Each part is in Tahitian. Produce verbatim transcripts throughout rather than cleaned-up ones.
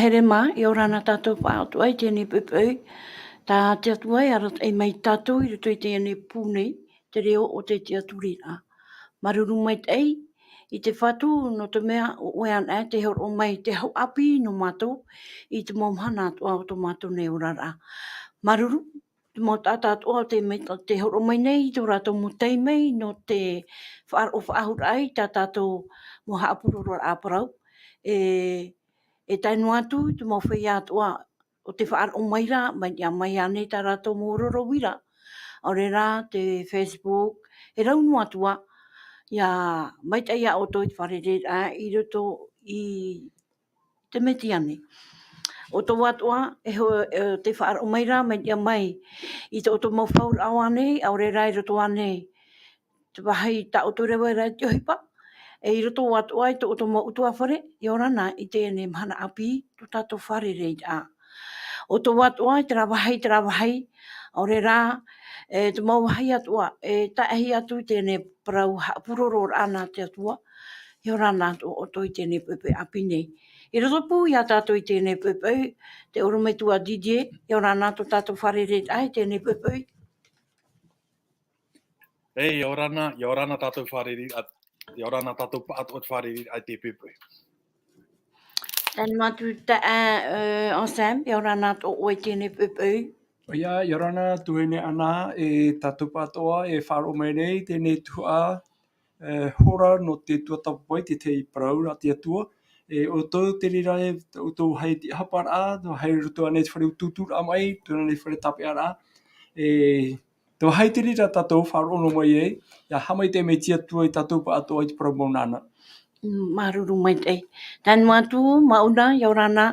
Here mā, ʻia ora na tātou pāʻatoʻa i teie nei poʻipoʻi. Tā te Atua e arataʻi mai tātou i roto i teie nei pū nei, te reo o te tiʻaturiraʻa. Māuruuru maitaʻi i te Fatu, nō te mea ʻo ʻoe anaʻe tē hōroʻa mai te hau ʻāpī nō mātou i te mau mahana atoʻa o tō mātou nei oraraʻa. Māuruuru, te mau taʻata atoʻa o tē mai, tē hōroʻa mai nei i tō rātou mau taime nō te faʻaroʻo faʻahou raʻa i tā tātou mau haʻapurororaʻa parau. E, e tae noa atu te mau feiā atoʻa o tē faʻaroʻo mai ra, mai, ʻia mai ānei tā rātou mau ororo uira, ʻaore rā te Facebook, e rau noa atu ā, ʻia maitaʻi ia ʻoutou i te fārereiraʻa i roto i te metia nei. ʻO tō atoʻa, e ho-, e, tē faʻaroʻo mai ra, mai, ʻia mai i tō ʻoutou mau fauraʻa ānei, ʻaore rā i roto ānei te vāhi tā ʻoutou reva ra i te ʻohipa, e i roto atoʻa i tō ʻoutou mau ʻutuāfare, ʻia ora na i teie nei mahana ʻāpī, tō tātou fārereiraʻa. ʻO tō atoʻa, i terā vāhi, terā vāhi, ʻaore rā, e, te mau vāhi atoʻa, e taʻahi atu i teie nei parau haʻapurororaʻa nā te Atua, ʻia ora na tō ʻoutou i teie nei poʻipoʻi ʻāpī nei. I roto pū ia tātou i teie nei poʻipoʻi, te ʻorometua Didier, ʻia ora na tō tātou fārereiraʻa i teie nei poʻipoʻi. E, ʻia ora na, ʻia ora na tātou fārereiraʻa, ʻia ora na tātou pāʻatoʻa fārereiraʻa i teie poʻipoʻi. Tae noa atu taeaʻe, e, Anselme, ʻia ora na tō ʻoe i teie nei poʻipoʻi. ʻOia, ʻia ora na tuahine Ana, e tātou pāʻatoʻa e faʻaroʻo mai nei i teie nei tuhaʻa, e, hora nō te tuatāpapa i te tahi parau nā te Atua. E, ʻoutou te reira e, ʻoutou vāhi tiʻahaparaʻa, vāhi i roto ānei te fare utuuturaʻa mai, roto ānei te fare tāpeʻaraʻa. E, te vāhi te reira tātou faʻaroʻo noa mai ai, ʻia haʻamaitaʻi mai te Atua ia tātou pāʻatoʻa i te parau mau nāna. Mm, māuruuru maitaʻi. Tae noa atu, Mauna, ʻia ora na,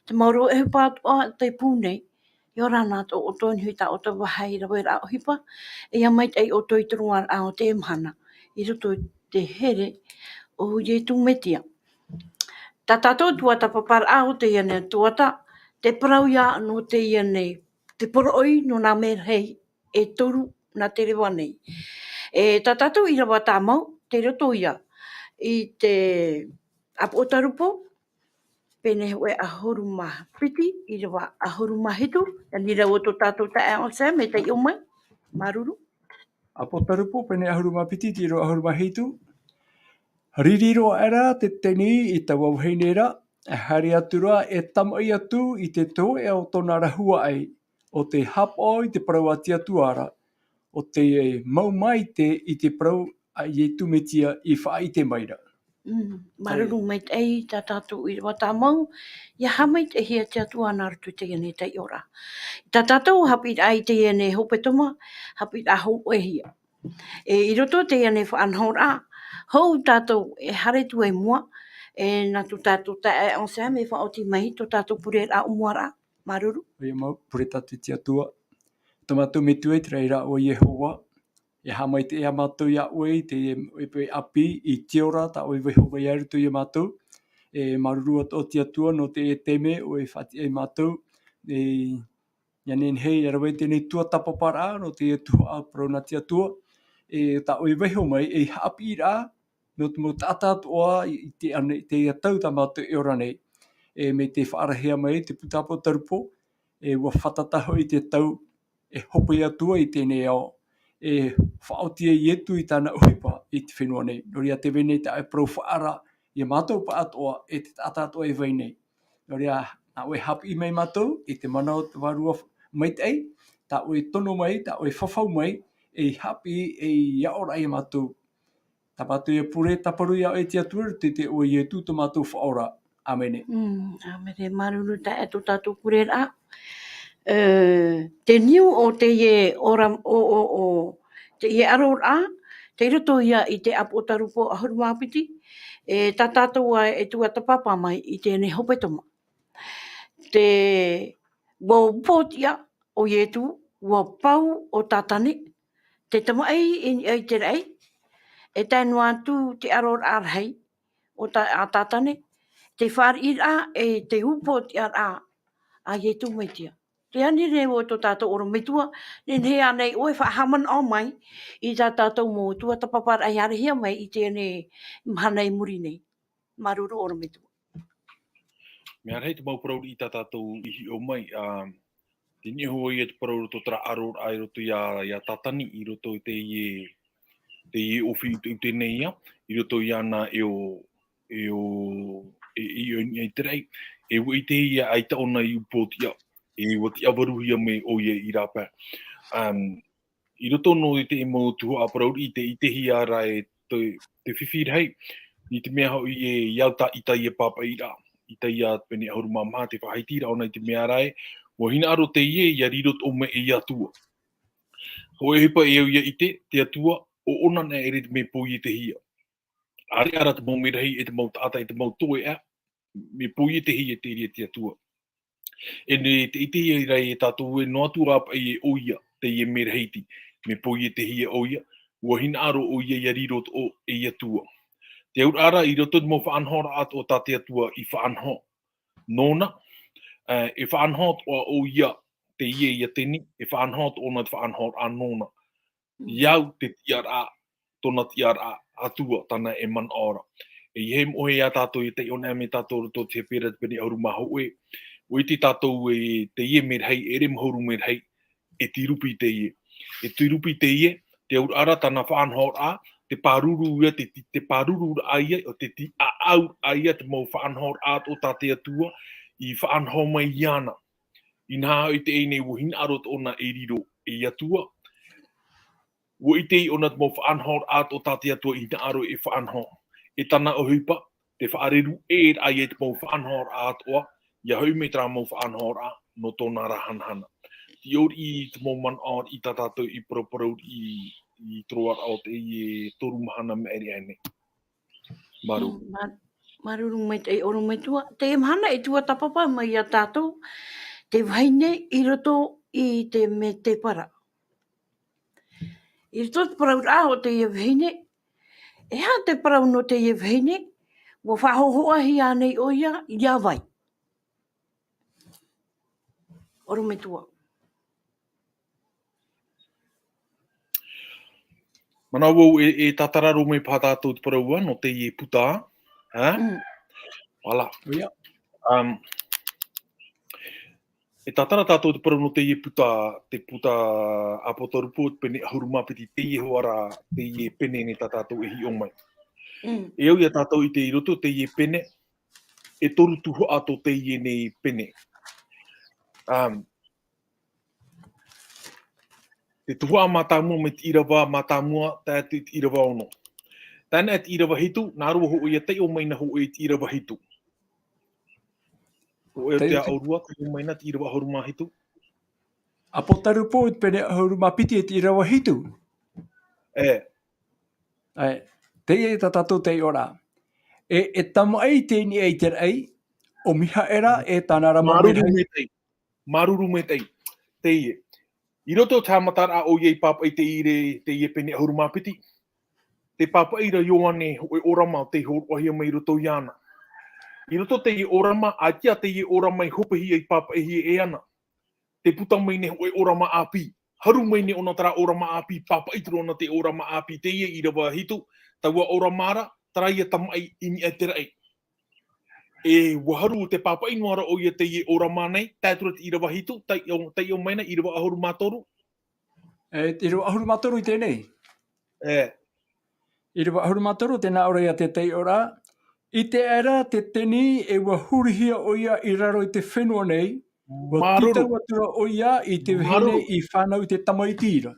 te mau ʻohipa atoʻa o te pū nei, ʻia ora na tō ʻoutou i niʻa i tā ʻoutou vāhi raveraʻa ʻohipa, e ʻia maitaʻi ʻoutou i te roaraʻa o teie mahana, i roto i te here o Ietu Metia. Tā tātou tuatāpaparaʻa o teie nei tuatāpapa, te parau ia nō teie nei, te poroʻi nō nā mea rahi e toru nā te reva nei. E tā tātou ʻīrava tāmau, tei roto ia i te ʻĀpotarupo, pene hōʻē ʻahuru mā piti, ʻīrava ʻahuru mā hitu, ani rau o tō tātou taeaʻe Anselme e taiʻo mai, māuruuru. ʻĀpotarupo, pene ʻahuru mā piti, te ʻīrava ʻahuru mā hitu. Riri roa aʻera te teni i taua vahine ra, e haere atu ra e tamaʻi atu i te toeʻa o tōna rahuaʻi, ʻo tē haʻapaʻo i te parau a te Atua ra, ʻo tē mau maite i te parau a Ietu Metia i faʻaʻite mai ra. Mm, māuruuru maitaʻi tā tātou ʻīrava tāmau, ʻia haʻamaitaʻihia te Atua nā roto i teie nei taiʻoraʻa. Tā tātou haʻapiʻiraʻa i teie nei hepetoma, haʻapiʻiraʻa hōʻēhia. E, i roto teie nei faʻanahoraʻa, hou tātou e haere atu i mua, e nā tō tātou taeaʻe Anselme e faʻaoti mai tō tātou pureraʻa ʻōmuaraʻa, māuruuru. ʻOia mau, pure tātou i te Atua. Tō mātou Metua i te raʻi ra ʻo Iehova, e haʻamaitaʻi ia mātou ia ʻoe i teie poʻipoʻi ʻāpī, i te ora tā ʻoe i vaiho mai ai i roto ia mātou. E māuruuru atoʻa te Atua nō teie taime ʻoe i faʻatiʻa ia mātou. E, ʻia nehenehe e rave teie nei tuatāpaparaʻa nō teie tuhaʻa parau nā te Atua. E tā ʻoe i vaiho mai ei haʻapiʻiraʻa nō te mau taʻata atoʻa i, i te ane, i teie tau tā mātou e ora nei. E mai te faʻarahiraʻa mai te puta ʻĀpotarupo, e ʻua fātata hoʻi te tau, e hope atu ai i teie nei ao, e faʻaoti ai Ietu i tāna ʻohipa i te fenua nei. Nō reira tē vai nei tā ʻoe parau faʻaara ia mātou pāʻatoʻa, e te taʻata atoʻa e vai nei. Nō reira, nā ʻoe haʻapiʻi mai ia mātou i te mana o te Vārua Maitaʻi, tā ʻoe tono mai, tā ʻoe fafau mai, ei haʻapiʻi, ei aʻoraʻa ia mātou. Tā mātou ia pure, tāparu ia ʻoe te Atua, i te iʻoa o Ietu tō mātou Faʻaora. ʻĀmene. Mm, ʻāmene. Māuruuru taeaʻe tō tātou pureraʻa. E, te niu o teie ora, o, o, o, teie aroraʻa, tei roto ia i te ʻĀpotarupo ʻahuru mā piti, e, tā tātou ā e tuatāpapa mai i teie nei hepetoma. Te, ʻua upoʻotiʻa ʻo Ietu, ʻua pau ʻo Tātane, te tamaʻi i, i te raʻi, e tae noa atu te aroraʻa rahi o Tā-, a Tātane, te fāriʻiraʻa e te upoʻotiʻaraʻa a Ietu Metia. Te ani nei o tō tātou ʻorometua, nehenehe ānei ʻoe e faʻahaʻamanaʻo mai i tā tātou mau tuatāpaparaʻa i haerehia mai i teie nei mahana i muri nei. Māuruuru ʻorometua. Mea rahi te mau parau riʻi tā tātou i hiʻo mai, ā, te niʻa hoʻi ia te parau roto terā ʻaro raʻa i roto iā, iā Tātani, i roto i teie, teie ʻōfī ʻuteʻute nei ia, i roto iāna e ʻo, e ʻo, e, e ʻo i niʻa i te raʻi, e ʻua ʻite ia ʻaita ʻōna i upoʻotiʻa, e ʻua tiʻavaruhia mai ʻoia i rāpae. Um, i roto nō i te mau tuhaʻa parau riʻi, tē ʻitehia ra e te, te fifi rahi, i te mea hoʻi e au tā ʻita ia pāpaʻi ra, ʻita ia pene ʻahuru mā maha, tē faʻahiti ra ʻōna i te mea ra ē, ʻua hinaʻaro teie ia riro atoʻa mai ei atua. Hōʻē ʻohipa e au ia ʻite, te atua, ʻo ʻōna anaʻe te mea poietehia. ʻAreʻa rā te mau merahi, e te mau taʻata, e te mau toeʻa, mea poietehia te reira te atua. E nehenehe tē ʻitehia ra e tātou ē noa atu ā paʻi e ʻoia, teie merahi iti, mea poietehia ʻoia, ʻua hinaʻaro ʻoia ia riro atoʻa ei atua. Te auraʻa ra, i roto i te mau faʻanahoraʻa atoʻa tā te atua i faʻanaho. Nōna, ā, e faʻanaho atoʻa ʻoia, teie iā Teni, e faʻanaho atoʻa ʻōna te faʻanahoraʻa nōna. I au te tiʻaraʻa, tōna tiʻaraʻa atua, tāna e manaʻo ra. E ʻia moʻe ia tātou e taiʻo anaʻe mai tātou roto i te Hepera te pene ʻahuru mā hōʻē. ʻUa ʻite tātou ē teie merahi, ʻere mahuru merahi, e tirupi teie. E tirupi teie, te auraʻa ra tāna faʻanahoraʻa, te pāruru ia, te, te, te pāruru raʻa ia, ʻo te tiʻaʻau raʻa ia, te mau faʻanahoraʻa atoʻa tā te atua, i faʻanaho mai iāna. Inaha hoʻi teie nei ʻua hinaʻaro atoʻa ʻōna e riro ei atua. ʻUa ʻite ʻōna te mau faʻanahoraʻa atoʻa tā te atua i hinaʻaro e faʻanaho. E tāna ʻohipa, te faʻareru ʻē raʻa ia te mau faʻanahoraʻa atoʻa, ʻia hoʻi mai terā mau faʻanahoraʻa, nō tōna ra hanahana. Te ʻori i te mau manaʻo i tā tātou i paraparau i, i te roaraʻa o teie toru mahana maʻiri aʻe nei. Māuruuru. Mm, mā-, māuruuru maitaʻi ʻorometua. Teie mahana e tuatāpapa mai ia tātou, te vahine i roto i te mētēpara. I roto te parauraʻa o teie vahine, e aha te parau nō teie vahine, ʻua faʻahōhoʻahia nei ʻoia, iā vai? ʻOrometua. Manaʻo vau e, e tātararo mai paha tātou te parau nō teie puta, ā? Mm. Voilà. ʻOia. Um, e tātara tātou te parau nō teie puta, te puta Apotarupo, te pene ʻahuru mā piti, teie hoʻi rā, teie pene nei tā tātou e hiʻo mai. Mm. E au ia tātou i te i roto teie pene, e toru tuhaʻa tō teie nei pene. Um, te tuhaʻa mātāmua mai te ʻīrava mātāmua, tae atu i te ʻīrava ono. Tae noa i te ʻīrava hitu, nā roto hoʻi ia taiʻo mai na hoʻi i te ʻīrava hitu. Hoʻi te ʻōrua, taiʻo mai na te ʻīrava ʻahuru mā hitu. Apotarupo i te pene ʻahuru mā piti i te ʻīrava hitu. E. E, teie tā tātou taiʻoraʻa. E, e tamaʻi i teie nei i te raʻi, ʻo Mihaʻela e tāna ra mau merahi. Māuruuru maitaʻi. Māuruuru maitaʻi. Teie. I roto te haʻamataraʻa ʻoia i pāpaʻi teie, teie pene ʻahuru mā piti. Tē pāpaʻi ra Ioane hōʻē ʻōrama tei hōroʻahia mai i roto iāna. I roto teie ʻōrama, ʻaita teie ʻōrama i hopehia i pāpaʻihia e ana. Tē puta mai nei hōʻē ʻōrama ʻāpī. Haru mai nei ʻōna terā ʻōrama ʻāpī, pāpaʻi atu ra ʻōna te ʻōrama ʻāpī, teie ʻīrava hitu, taua ʻōrama ra, terā ia tamaʻi i niʻa i te raʻi. E, ʻua haru, tē pāpaʻi noa ra ʻoia teie ʻōrama nei, tae atu ra te ʻīrava hitu, taiʻo, taiʻo mai na, ʻīrava ʻahuru mā toru. E, ʻīrava ʻahuru mā toru i teie nei. E. ʻĪrava ʻahuru mā toru, tē nā ʻō ra ia te taiʻoraʻa. ʻIte aʻera te Teni e ʻua hurihia ʻoia i raro i te fenua nei, ʻua tītau atu ra ʻoia i te vahine i fānau i te tamaiti ra.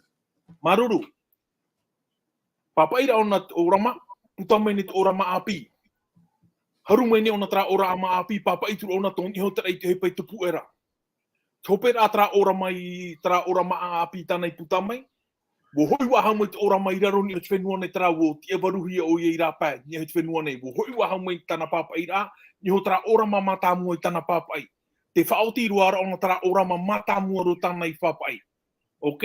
Māuruuru. Pāpaʻi ra ʻōna te ʻōrama, puta mai nei te ʻōrama ʻāpī. Haru mai nei ʻōna terā ʻōrama ʻāpī, pāpaʻi atu ra ʻōna tō niʻa i te raʻi i te ʻohipa i tupu aʻera. Te hope ra terā ʻōrama i, terā ʻōrama ʻāpī tāna i puta mai. ʻUa hoʻi faʻahou mai te ʻōrama i raro i niʻa i te fenua nei, terā ʻua tiʻavaruhia ʻoia i rāpae, i niʻa i te fenua nei. ʻUa hoʻi faʻahou mai tāna pāpaʻiraʻa, i niʻa i terā ʻōrama mātāmua i tāna pāpaʻi. Tē faʻaoti roa ra ʻōna terā ʻōrama mātāmua roa tāna i pāpaʻi. Ok?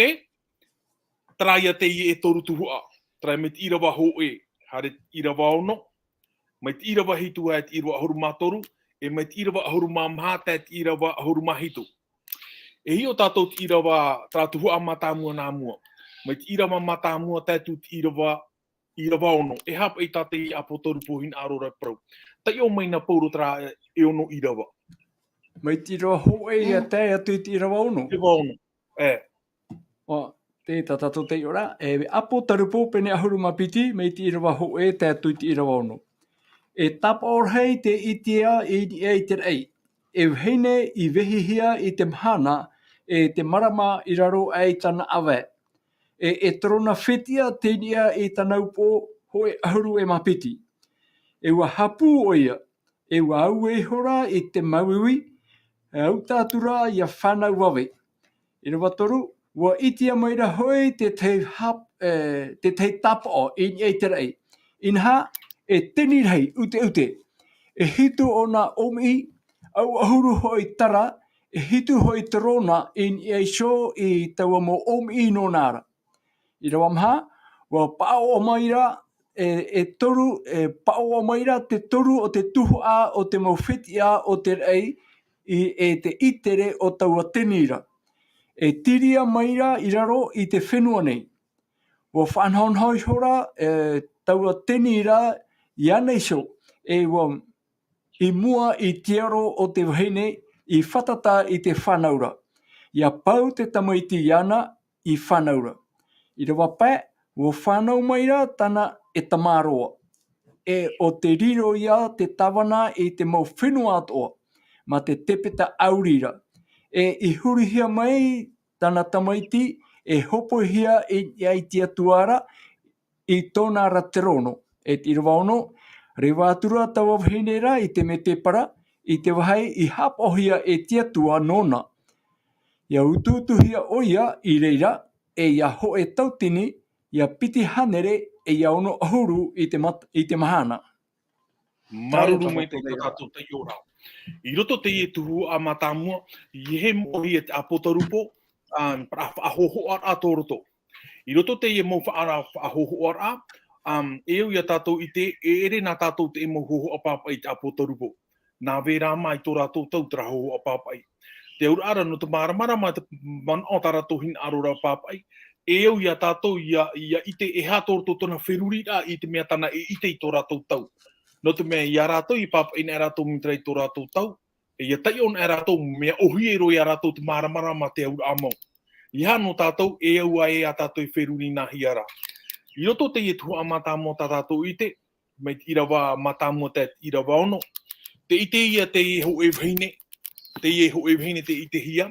Terā ia teie e toru tuhaʻa. Terā mai te ʻīrava hōʻē, haere ʻīrava ono, mai te ʻīrava hitu e te ʻīrava ʻahuru mā toru, e mai te ʻīrava ʻahuru mā maha e te ʻīrava ʻahuru mā hitu. E hiʻo tātou te ʻīrava, terā tuhaʻa mātāmua nā mua. Mai te ʻīrava mātāmua tae atu te ʻīrava, ʻīrava ono. E aha paʻi tā te Apotarupo hinaʻaro ra parau. Taiʻo mai na Pauro terā e ono ʻīrava. Mai te ʻīrava hōʻē ia tae atu i te ʻīrava ono. ʻĪrava ono. E. ʻO, te tā tātou taiʻoraʻa, e, ʻApotarupo pene ʻahuru mā piti, mai te ʻīrava hōʻē tae atu i te ʻīrava ono. E tāpaʻo rahi te ʻitea i niʻa i te raʻi. E vahine i vehihia i te mahana, e te marama i raro aʻe i tana ʻāvae. E, e torona fetiʻa tei niʻa i tana upoʻo hōʻē ʻahuru e mā piti. E ʻua hapū ʻoia, e ʻua auē ihora i te māuiui, e ʻaita atu ra ʻia fānau vave. ʻĪrava toru, ʻua ʻitea mai ra hoʻi te tahi hap-, e, te tahi tāpaʻo i niʻa i te raʻi. Inaha, e teni rahi, ʻuteʻute. E hitu ʻōna ʻōmiʻi, ʻau ʻahuru hoʻi tara, e hitu hoʻi torona i niʻa iho i taua mau ʻōmiʻi nōna ra. ʻĪrava maha, ʻua paʻoʻa mai ra, e, e toru, e paʻoʻa mai ra te toru o te tuhaʻa o te mau fetiʻa o te raʻi i, e te ʻitere o taua teni ra. E tiria mai ra i raro i te fenua nei. ʻUa faʻanahonaho ihora, e, taua teni ra iāna iho, e ʻua i mua i te aro o te vahine i fātata i te fānau ra. ʻIa pau te tamaiti iāna i fānau ra. ʻĪrava pae, ʻua fānau mai ra tāna e tamaroa. E ʻo te riro ia te tāvana i te mau fenua atoʻa, mā te tepeta ʻauri ra. E i hurihia mai tāna tamaiti, e hōpoihia i, i te Atua ra, i tōna ra terono. E te ʻīrava ono, reva atu ra taua vahine ra i te mētēpara, i te vāhi i haʻapaʻohia e te Atua nōna. ʻIa utuutuhia ʻoia i reira, e ʻia hōʻē tauatini, ʻia piti hānere, e ʻia ono ʻahuru i te mat-, i te mahana. Māuruuru maitaʻi tā tātou taiʻoraʻa. I roto teie tuhaʻa mātāmua, i ʻehe moʻa ia te ʻApotarupo, um, parau faʻahōhoʻaraʻa tō roto. I roto teie mau faʻa-, faʻahōhoʻaraʻa, um, e au ia tātou ʻite, e ʻere nā tātou te mau hōhoʻa pāpaʻi i te ʻApotarupo. Nā vērā mā i tō rātou tau terā hōhoʻa pāpaʻi. Te auraʻa ra nō te māramarama te manaʻo tā rātou hinaʻaro ra pāpaʻi. E au ia tātou ia, ia ʻite e aha tō rātou tōna feruriraʻa i te mea tāna e ʻite i tō rātou tau. Nō te mea ia rātou i pāpaʻi nei rātou mai terā i tō rātou tau, e ia taiʻo nei rātou mea ʻōhie roa ia rātou te māramarama te auraʻa mau. E aha nō tātou, e au ā ē ia tātou e feruri nāhea rā. I roto teie tuhaʻa mātāmua tā tātou ʻite, mai te ʻīrava mātāmua tae te ʻīrava ono. Tē ʻite ia teie hōʻē vahine, teie hōʻē vahine tē ʻitehia,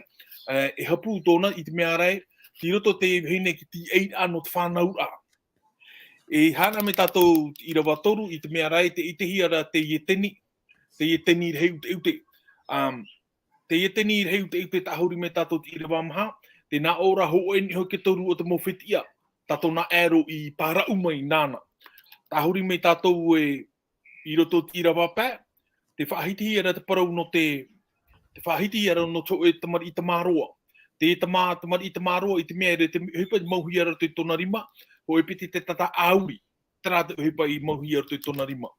e, e hapū tōna i te mea ra ē, tei roto teie vahine te tīaʻiraʻa nō te fānauraʻa. E haere mai tātou te ʻīrava toru i te mea ra ē, tē ʻitehia ra teie teni, teie teni rahi ʻuteʻute. Um, teie teni rahi ʻuteʻute, tāhuri mai tātou te ʻīrava maha, tē nā ʻō ra hōʻē noa iho e toru o te mau fetiʻa, tā tōna ʻaero i pāraʻu mai nāna. Tāhuri mai tātou ē, i roto te ʻīrava pae, tē faʻahitihia ra te parau nō te, tē faʻahitihia ra nō te hōʻē tamariʻi tamaroa. Te tamā-, tamariʻi tamaroa i te mea ē, tē ʻohipa i mauhia i roto i tōna rima, hōʻē piti te tata ʻauri. Terā te ʻohipa i mauhia i roto i tōna rima.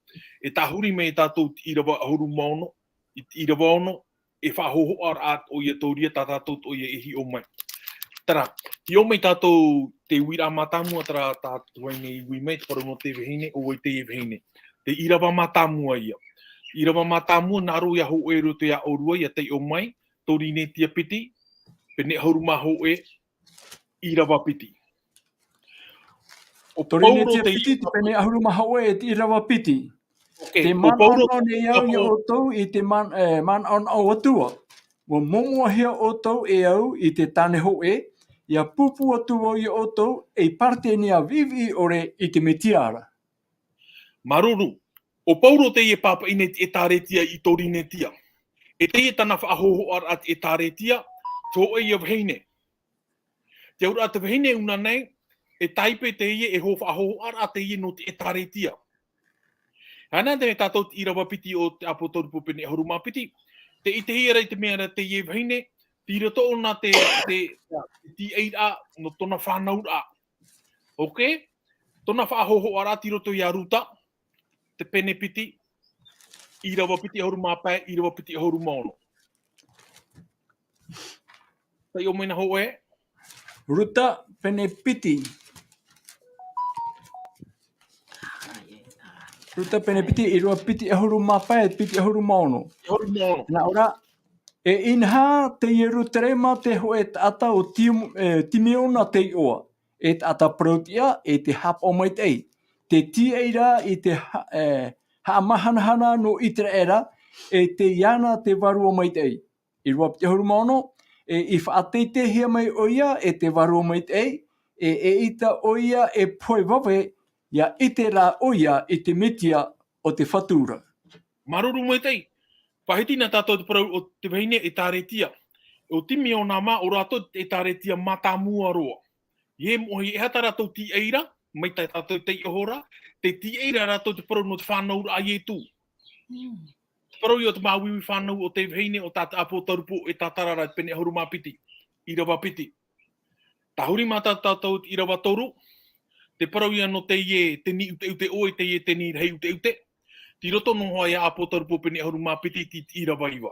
E tāhuri mai tātou te ʻīrava ʻahuru mā ono, i te ʻīrava ono, e faʻahōhoʻaraʻa ʻoia tō reira tā tātou atoʻa e hiʻo mai. Terā, hiʻo mai tātou te uiraʻa mātāmua terā tā tātou nei i ui mai, te parau nō te vahine, ʻo vai teie vahine. Te ʻīrava mātāmua ïa. ʻĪrava mātāmua, nā roto ia hōʻē roto ia ʻōrua, ʻia taiʻo mai, Torinetia piti, pene ʻahuru mā hōʻē, ʻīrava piti. ʻO Torinetia piti, te pene ʻahuru mā hōʻē e te ʻīrava piti. Ok, ʻo Paulo, tē manaʻo nei au ia ʻoutou i te man-, e, manaʻonaʻo atu ā. ʻUa mōmoahia ʻoutou e au i te tāne hōʻē, ʻia pūpū atu vau ia ʻoutou ei Paretenia viʻiviʻi ʻore i te Mesia ra. Māuruuru, ʻo Paulo teie e pāpaʻi nei te ʻētāretia i Torinetia. E teie tāna faʻahōhoʻaraʻa te ʻētāretia, te hōʻē ïa vahine. Te auraʻa te vahine ʻuna nei, e tāipe teie, e hō-, faʻahōhoʻaraʻa teie nō te ʻētāretia. Ana te mea tātou te ʻīrava piti o te ʻApotarupo pene ʻahuru mā piti, tē ʻitehia ra i te mea ra teie vahine, tei roto ʻōna te, te, te tīaʻiraʻa nō tōna fānauraʻa. Ok? Tōna faʻahōhoʻaraʻa tei roto ia Ruta, te pene piti, ʻīrava piti ʻahuru mā pae, ʻīrava piti ʻahuru mā ono. Taiʻo mai na hōʻē. Ruta, pene piti. Ruta, pene piti, ʻīrava piti ʻahuru mā pae, piti ʻahuru mā ono. ʻAhuru mā ono. Nā ʻō ra, E inaha te Ierutarema te hōʻē taʻata o Tim-, e, Timeona te iʻoa, e taʻata parauʻtiʻa, e te haʻapaʻo maitaʻi. Te tīaʻi ra i te ha-, e, haʻamahanahana nō Iteraera, e tei iāna te vārua maitaʻi. ʻĪrava piti ʻahuru mā ono, e i faʻateiteihia mai ʻoia e te vārua maitaʻi, e, eʻita ʻoia e pohe vave, ʻia ʻite rā ʻoia i te Metia o te Fatu ra. Māuruuru maitaʻi. Faʻahiti na tātou te parau o te vahine ʻĒtārētia. ʻO Timeona mā, ʻo rātou te ʻĒtārētia mātāmua roa. I te moʻohi, e aha tā rātou tīaʻi ra, mai tā tātou taiʻoho ra, te tīaʻi ra rātou te parau nō te fānauraʻa a Ietu. Mm. Te parau ia o te māuiui fānau o te vahine, ʻo tā te ʻĀpōtarupo e tātara ra, te pene ʻahuru mā piti, ʻīrava piti. Tahuri mā tā tātou te ʻīrava toru, te parau ia nō teie teni ʻuteʻute ʻoe, teie teni rahi ʻuteʻute. Tei roto noa ia ʻĀpōtarupo pene ʻahuru mā piti, te ʻīrava iva.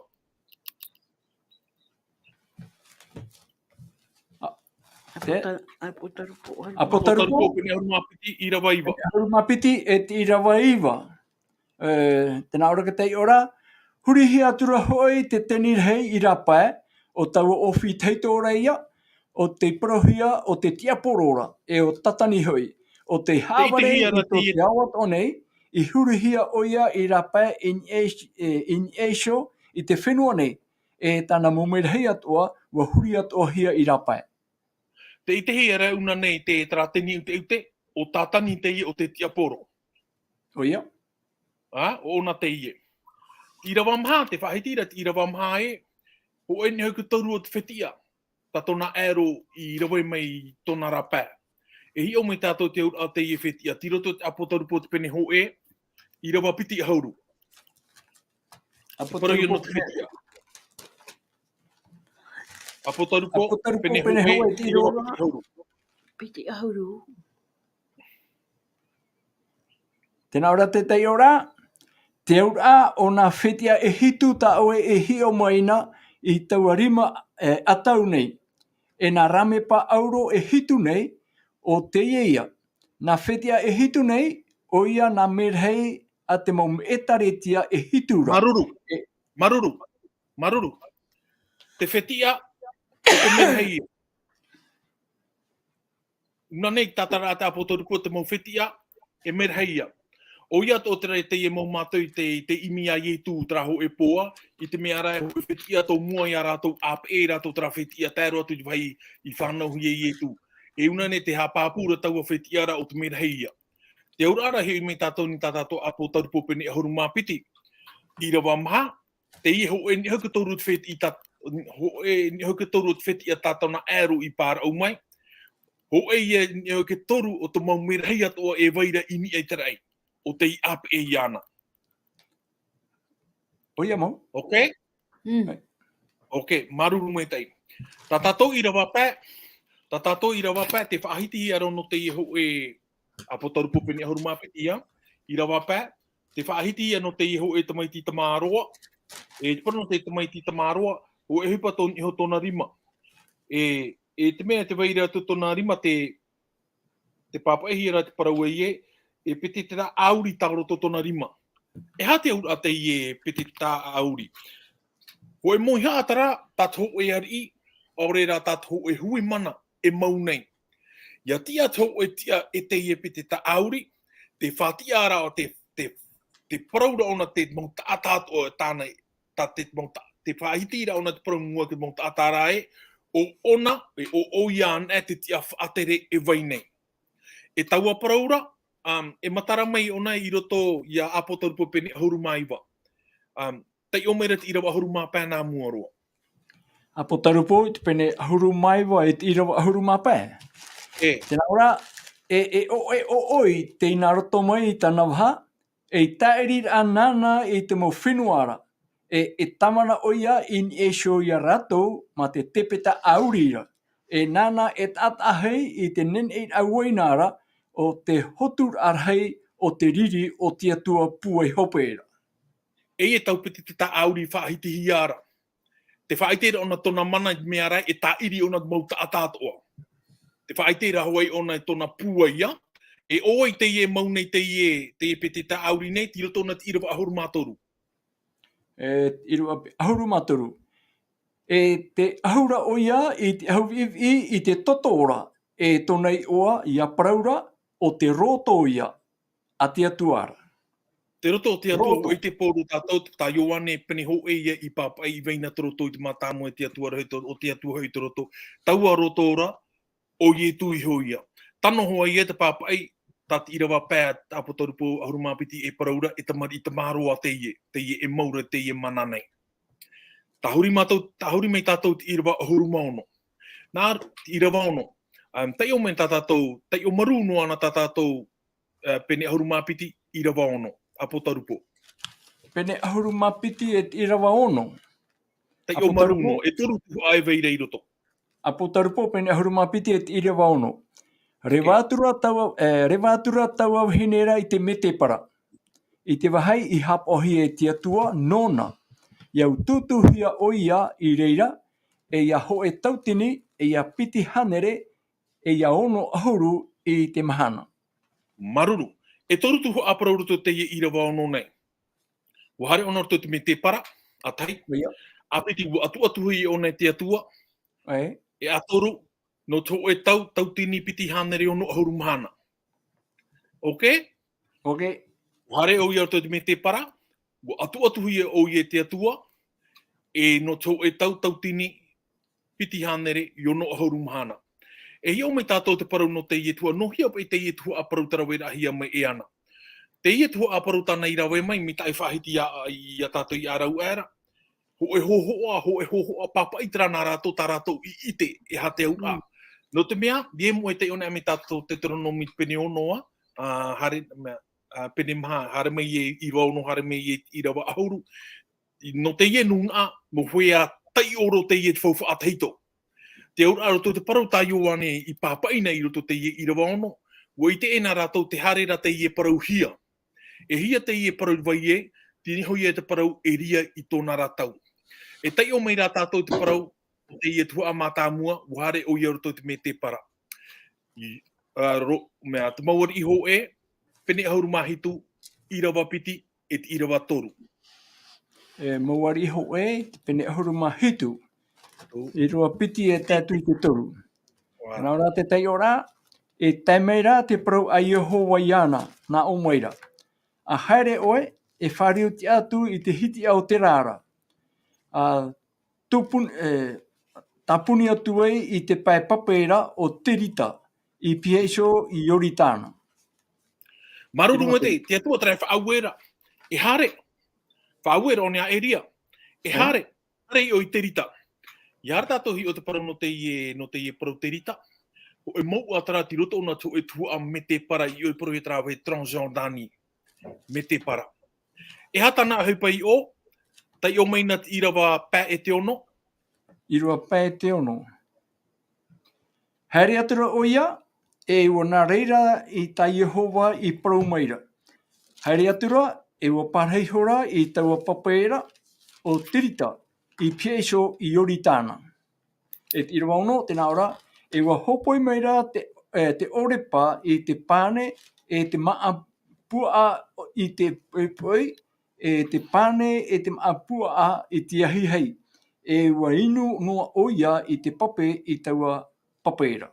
A, te ʻĀpōtarupo, ʻĀpōtarupo. ʻĀpōtarupo pene ʻahuru mā piti, ʻīrava iva. ʻAhuru mā piti, e te ʻīrava iva. E, tē nā ʻō ra te taiʻoraʻa, hurihia atu ra hoʻi te teni rahi i rāpae, ʻo taua ʻōfī tahito ra ia, ʻo tei parauhia ʻo te tiaporo ra, e ʻo Tātani hoʻi, ʻo tei haʻavare i tō te ao atoʻa nei, i hurihia ʻoia i rāpae i niʻa iho, e, i niʻa iho i te fenua nei, e tāna mau merahi atoʻa, ʻua huri atoʻahia i rāpae. Tē ʻitehia ra ʻōna nei te, terā teni ʻuteʻute, ʻo Tātani teie ʻo te tiaporo. ʻOia. Ā, ʻo ʻōna teie. ʻĪrava maha, tē faʻahiti ra te ʻīrava maha ē, hōʻē niʻa hoʻi toru o te fetiʻa, tā tōna ʻaero i rave mai i tōna rāpae. E hiʻo mai tātou te auraʻa o teie fetiʻa, tei roto te ʻĀpōtarupo te pene hōʻē, ʻīrava piti ʻahuru. ʻĀpōtarupo pene hōʻē. ʻĀpōtarupo pene hōʻē, ʻīrava piti ʻahuru. Piti ʻahuru. Tē nā ʻō ra te taiʻoraʻa, te auraʻa o nā fetiʻa e hitu tā ʻoe e hiʻo mai na i taua rima, e, ʻatau nei. E nā rāmepa ʻauro e hitu nei, ʻo teie ia. Nā fetiʻa e hitu nei, ʻoia nā merahi a te mau ʻĒtārētia e hitu ra. Māuruuru. E, māuruuru. Māuruuru. Te fetiʻa, ʻo te merahi ia. ʻŌna nei tātara te ʻĀpōtarupo te mau fetiʻa, e merahi ia. ʻOia atoʻa terā e teie mau mātou i te, i te ʻimi a Ietu terā hōʻē pō, i te mea ra e hōʻē fetiʻa tō mua ia rātou ʻāpeʻe rātou terā fetiʻa tae roa atu i te vāhi i fānauhia e Ietu. E ʻōna nei te haʻapāpū ra taua fetiʻa ra ʻo te merahi ia. Te auraʻa ra e hiʻo mai tātou nei tā tātou ʻĀpōtarupo pene ʻahuru mā piti. ʻĪrava maha, teie hōʻē niʻa hoʻi toru te fetiʻa, hōʻē niʻa hoʻi toru te fetiʻa tā tōna ʻaero i pāraʻu mai. Hōʻē ia niʻa hoʻi toru o te mau merahi atoʻa e vai ra i niʻa i te raʻi. ʻO tei ʻāpeʻe iāna. ʻOia mau. Ok? Mm. Ok, māuruuru maitaʻi. Tā tātou ʻīrava pae, tā tātou ʻīrava pae, tē faʻahitihia ra nō teie hōʻē ʻĀpōtarupo pene ʻahuru mā piti ia, ʻīrava pae, tē faʻahitihia nō teie hōʻē tamaiti tamāroa, e, te parau nō te tamaiti tamāroa, hōʻē ʻohipa tō niʻa iho tōna rima. E, e te mea tē vai ra tō tōna rima te, tē pāpaʻihia ra te parau ē, e pete terā ʻāuri tā roto tōna rima. E aha te auraʻa teie pete terā ʻāuri? Hōʻē mau haʻahaʻa terā, tā te hōʻē ariʻi, ʻaore rā tā te hōʻē hui mana, e mau nei. ʻIa tiʻa te hōʻē tiʻa e teie pete terā ʻāuri, tē faʻatiʻa ra ʻo te, te, te parau ra ʻōna te mau taʻata atoʻa tāna, tā te mau ta-, tē faʻahiti ra ʻōna te parau mua te mau taʻata ra ē, ʻo ʻōna, e ʻo, ʻoia anaʻe te tiʻa faʻatere e vai nei. E taua parau ra, um, e matara mai ʻōna i roto ia ʻĀpōtarupo pene ʻahuru mā iva. Um, taiʻo mai ra te ʻīrava ʻahuru mā pae nā mua roa. ʻĀpōtarupo i te pene ʻahuru mā iva e te ʻīrava ʻahuru mā pae. E. Tē nā ʻō ra, e, e ʻoʻe ʻoʻoi tei nā roto mai i tāna vaha, e tāʻiri ra nāna i te mau fenua ra. E, e tāvana ʻoia i niʻa iho ia rātou mā te tepeta ʻāuri ra. E nāna e taʻataʻahi i te neneʻiraʻa uaina ra, ʻo te hoturaʻa rahi o te riri o te Atua pūai hope ra. E ia tau pete terā ʻāuri faʻahitihia ra. Tē faʻaʻite ra ʻōna tōna mana i te mea ra e tāʻiri ʻōna mau taʻata atoʻa. Tē faʻaʻite ra hoʻi ʻōna i tōna pūai ia. E ʻo vai teie e mau nei teie, teie pete terā ʻāuri nei, tei roto ʻōna te ʻīrava ʻahuru mā toru. E, ʻīrava ʻahuru mā toru. E te ahura ʻoia i te ahuviʻiviʻi i te toto ra, e tōna iʻoa ia parau ra, ʻo te roto ia a te Atua ra. Te roto o te Atua, roto. ʻO te pōro tātou, tā Ioane pene hōʻē ia i pāpaʻi i vai na te roto i te mātāmua e te Atua ra, ʻo te Atua hoʻi te roto. Taua roto ra, ʻo Ietu iho ia. Tano hoʻi ia te pāpaʻi, tā te ʻīrava pae, ʻApotarupo ʻahuru mā piti e parau ra, e tamariʻi tamaroa teie, teie e mau ra, teie mana nei. Tahuri mātou, tahuri mai tātou te ʻīrava ʻahuru mā ono. Nā, te ʻīrava ono. Um, taiʻo mai tā tātou, taiʻo marū noa ana tā tātou, uh, pene ʻahuru mā piti, ʻīrava ono, ʻApotarupo. Pene ʻahuru mā piti e te ʻīrava ono. Taiʻo marū noa, e toru tuhaʻa e vai ra i roto. ʻApotarupo, pene ʻahuru mā piti e te ʻīrava ono. Reva atu ra taua, e, reva atu ra taua vahine ra i te mētēpara. I te vāhi i haʻapaʻohia e te Atua nōna. ʻIa tūtūhia ʻoia i reira, e ʻia hōʻē tauatini, e ʻia piti hānere, e ʻia ono ʻahuru i te mahana. Māuruuru. E toru tuhaʻa parau roto teie ʻīrava ono nei. ʻUa haere ʻōna roto i te mētēpara, a tahi. ʻOia. A piti, ʻua ʻatuʻatuhia ʻōna e te Atua. ʻĒ. E a toru, nō te hōʻē tau, tauatini piti hānere ono ʻahuru mahana. Ok? Ok. ʻUa haere ʻoia roto i te mētēpara, ʻua ʻatuʻatuhia ʻoia e te Atua, e nō te hōʻē tau, tauatini piti hānere i ono ʻahuru mahana. E hiʻo mai tātou te parau nō teie tuhaʻa, nō hea paʻi teie tuhaʻa parau tē raveraʻahia mai e ana. Teie tuhaʻa parau tāna i rave mai, mai te faʻahiti ia, ia tātou i ʻārauaʻe ra. Hōʻē hōhoʻa, hōʻē hōhoʻa pāpaʻi terā nā rātou, tā rātou i ʻite, e aha te auraʻa. Mm. Nō te mea, ʻia moʻe taiʻo anaʻe mai tātou Teuteronome pene ono ā, ā, haere, mea, ā, pene maha, haere mai e ʻīrava ono, haere mai e ʻīrava ʻahuru. I, nō teie nūnaʻa, nō hea taiʻo roa teie te faufaʻa tahito. Te auraʻa roto te parau tā Ioane i pāpaʻi na i roto teie ʻīrava ono, ʻua ʻite ʻē nā rātou tē haere ra teie parauhia. E hia teie parau vai ē, teie hoʻi ē te parau e riro i tōna ra tau. E taiʻo mai rā tātou te parau, teie tuhaʻa mātāmua, ʻua haere ʻoia roto i te mētēpara. I, ā, ro-, mea, te mau ariʻi hōʻē, pene ʻahuru mā hitu, ʻīrava piti, e te ʻīrava toru. E mau ariʻi hōʻē, te pene ʻahuru mā hitu. Tō. ʻĪrava piti e tae atu i te toru. Wow. Nā ʻō rā te taiʻoraʻa, e tae mai rā te parau a Iehova iāna, nā ʻō mai ra. ʻA haere ʻoe, e fāriu atu i te hitiʻa o te rā ra. ʻA tupun-, e, tāpuni atu ai i te pae pape ra ʻo Terita, i pihaʻi iho i Ioritana. Māuruuru maitaʻi, te Atua terā e faʻaue ra. E haere. Faʻaue ra ʻōna a Eria. E haere. Haere ʻoe i Terita. ʻIa haere tātou i hiʻo te parau nō teie, nō teie parau Terita. Hōʻē mouʻa terā tei roto ʻōna i te hōʻē tuhaʻa mētēpara i ʻō e parauhia terā vāhi Transjordanie. Mētēpara. E aha tāna ʻohipa i ʻō, taiʻo mai na te ʻīrava pae e te ono. ʻĪrava pae e te ono. Haere atu ra ʻoia, e ʻua nā reira i tā Iehova i parau mai ra. Haere atu ra, e ʻua pārahi ihora i taua pape ra, ʻo Terita, i pihaʻi iho i Ioritana. E te ʻīrava ono, tē nā ʻō ra, e ʻua hōpoi mai ra te, e, te ʻōrepa i te pane, e te māʻa puaʻa i te poipoi, e te pane, e te māʻa puaʻa i te ahiahi. E ʻua inu noa ʻoia i te pape i taua pape ra.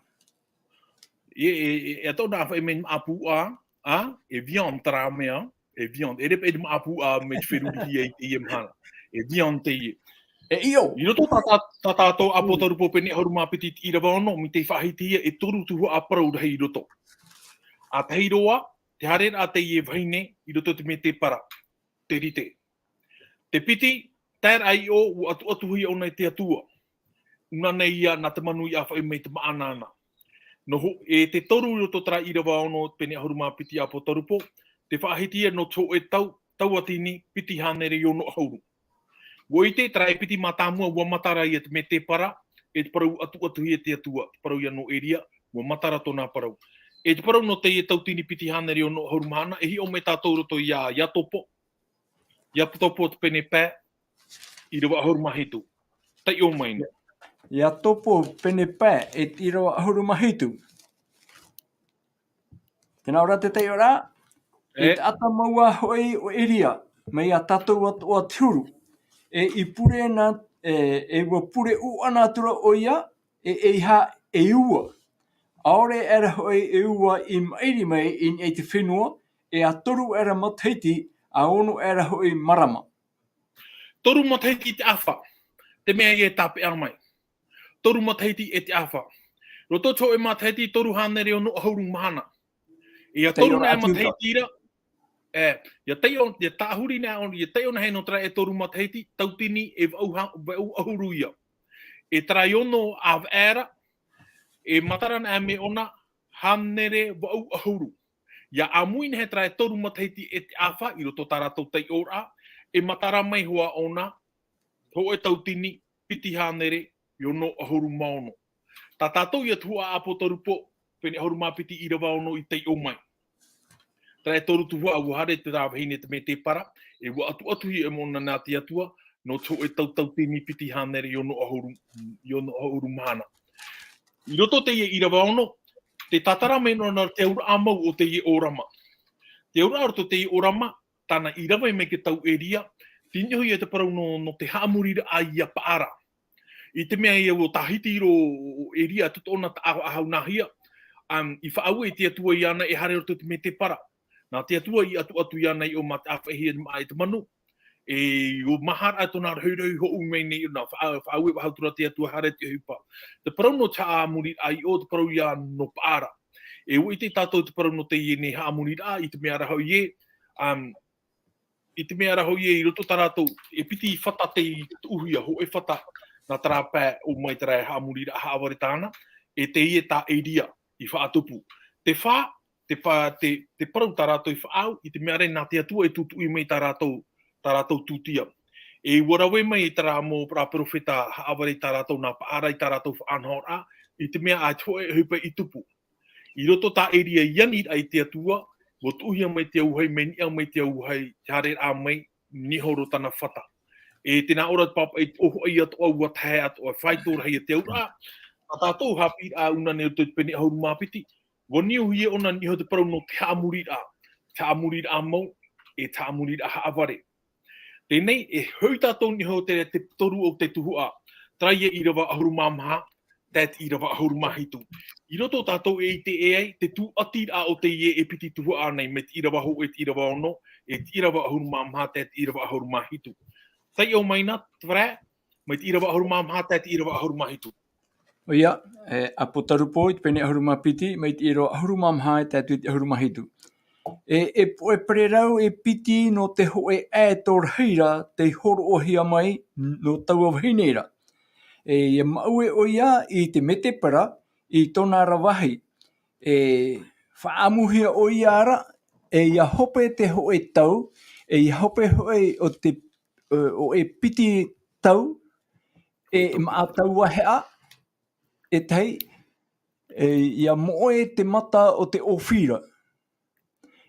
E, e, e, e tōna ʻāfaʻi mai māʻa puaʻa, a, e viande terā mea, e viande, e rere paʻi te māʻa puaʻa mai te ferurihia i teie mahana. E viande teie. E ʻio. I roto tā, tā, tā tātou ʻApotarupo pene ʻahuru mā piti i te ʻīrava ono, mai te faʻahitihia e toru tuhaʻa parau rahi i roto. ʻA tahi roa, te haereraʻa teie vahine i roto i te mētēpara. Terita. Te piti, tae ra i ʻō, ʻua ʻatuʻatuhia ʻōna e te Atua. ʻUna nei ia nā te manuia ʻāfaʻi mai te māʻa nāna. Nō ho-, e te toru i roto terā ʻīrava ono pene ʻahuru mā piti ʻApotarupo, tē faʻahitihia nō te hōʻē tau, tauatini, piti hānere e ono ʻahuru. ʻUa ʻite terā e piti mātāmua, ʻua matara ia te mētēpara, e te parau ʻatuʻatuhia e te Atua, te parau ia nō Eria, ʻua matara tōna parau. E te parau nō teie tauatini piti hānere e ono ʻahuru mahana, e hiʻo mai tātou i roto ia, Iakobo, Iakobo te pene pae, ʻīrava ʻahuru mā hitu. Taiʻo mai na. Iakobo pene pae, e te ʻīrava ʻahuru mā hitu. Tē nā ʻō ra te taiʻoraʻa, e taʻata mau ā hoʻi ʻo Eria, mai iā tātou atoʻa te huru. E i pure na, e, e ua pure ʻūʻana atu ra ʻoia, e, e ʻeiaha e ua. ʻAore aʻera hoʻi e ua i maʻiri mai i niʻa i te fenua, e ʻa toru aʻera matahiti, ʻa ono aʻera hoʻi marama. Toru matahiti i te ʻāfa, te mea ia e tāpeʻa mai. Toru matahiti e te ʻāfa. Roto i te hōʻē matahiti, toru hānere ono ʻahuru mahana. ʻIa toru Taiʻo nā e atu matahiti ra, e, ʻia taiʻo, ʻia tāʻahuri nā, ʻia taiʻo nā hei nō terā e toru matahiti, tauatini e vaʻu ha-, vaʻu ʻahuru ia. E terā e ono ʻāvaʻe ra, e matara nā e mea ʻona, hānere vaʻu ʻahuru. ʻIa ʻāmui nā hei terā e toru matahiti e te ʻāfa, i roto tā rātou taiʻoraʻa, e matara mai hoʻi ʻōna, hōʻē tauatini, piti hānere, e ono ʻahuru mā ono. Tā tātou ïa tuhaʻa ʻāpōtarupo, pene ʻahuru mā piti ʻīrava ono i taiʻo mai. Terā e toru tuhaʻa ua haere te rā vahine te mētēpara, e ua ʻatuʻatuhia e mōna nā te Atua, nō te hōʻē tau tauatini piti hānere e ono ʻahuru, e ono ʻahuru mahana. I roto teie ʻīrava ono, tē tātara mai noa nā te auraʻa mau o teie ʻōrama. Te auraʻa roto teie ʻōrama, tāna i rave mai te tau Eria, tei niʻa hoʻi ia te parau nō, nō te haʻamoriraʻa ia Paʻara. I te mea ia ʻua tāhiti roa ʻo Eria, tō tōna taʻa faʻahaunahia, um, i faʻaue i te Atua iāna e haere roto i te mētēpara. Nā te Atua i ʻatuʻatu iāna i ʻō mā te ʻāfaʻihia i te maʻa e te manu. E ʻua maha rā tōna rohirohi hoʻo mai nei, nā faʻa-, faʻaue faʻahou atu ra te Atua haere te ʻohipa. Te parau nō te haʻamoriraʻa i ʻō, te parau ïa nō Paʻara. E ʻua ʻite tātou te parau nō teie nei haʻamoriraʻa, i te mea ra hoʻi ē, um, i te mea ra hoʻi ē, i roto tā rātou, e piti fata tei tuʻuhia, hōʻē fata, nā terā pae ʻō mai terā e haʻamoriraʻa haʻavare tāna, e teie tā Eria i faʻatupu. Te fā, te pa-, te, te parau tā rātou i faʻaau, i te mea ra nā te Atua e tūtuʻi mai tā rātou, tā rātou tūtia. E ʻua rave mai terā mau rā perofeta haʻavare tā rātou nā Paʻara i tā rātou faʻanahoraʻa, i te mea ʻaita hōʻē ʻohipa i tupu. I roto tā Eria i aniraʻa i te Atua, ʻua tuʻuhia mai te auahi, mai niʻa mai te auahi, te haereraʻa mai, niho roa tāna fata. E tē nā ʻō ra te pāpaʻi, ʻōfaʻi atoʻa, ʻua tahe atoʻa, faito rahi ia te auraʻa. Tā tātou haʻapiʻiraʻa ʻunaʻana i roto i te pene ʻahuru mā piti, ʻua niuhia ʻōna niho te parau nō te haʻamoriraʻa, te haʻamoriraʻa mau, e te haʻamoriraʻa haʻavare. Teie nei, e hoʻi tātou niho te, te toru o te tuhaʻa, terā ïa ʻīrava ʻahuru mā maha, tae te ʻīrava ʻahuru mā hitu. I roto tātou e ʻite ʻē ai, te tūʻatiraʻa o teie e piti tuhaʻa nei, mai te ʻīrava hōʻē, te ʻīrava ono, e te ʻīrava ʻahuru mā maha, tae te ʻīrava ʻahuru mā hitu. Taiʻo mai na, te fare, mai te ʻīrava ʻahuru mā maha, tae te ʻīrava ʻahuru mā hitu. ʻOia, e, ʻĀpōtarupo i te pene ʻahuru mā piti, mai te ʻīrava ʻahuru mā maha, tae atu i te ʻahuru mā hitu. E, e poʻe pererau e piti nō te hōʻē ʻaeto rahi ra tei hōroʻahia mai nō taua vahine ra. E, ʻia maʻue ʻoia i te mētēpara i tōna ra vāhi. E faʻaʻamuhia ʻoia ra, e ʻia hope te hōʻē tau, e ʻia hope hoʻi o te, e, hōʻē piti tau, e maʻa tau vaheʻa, e tahi, e ʻia moʻe te mata o te ʻōfī ra.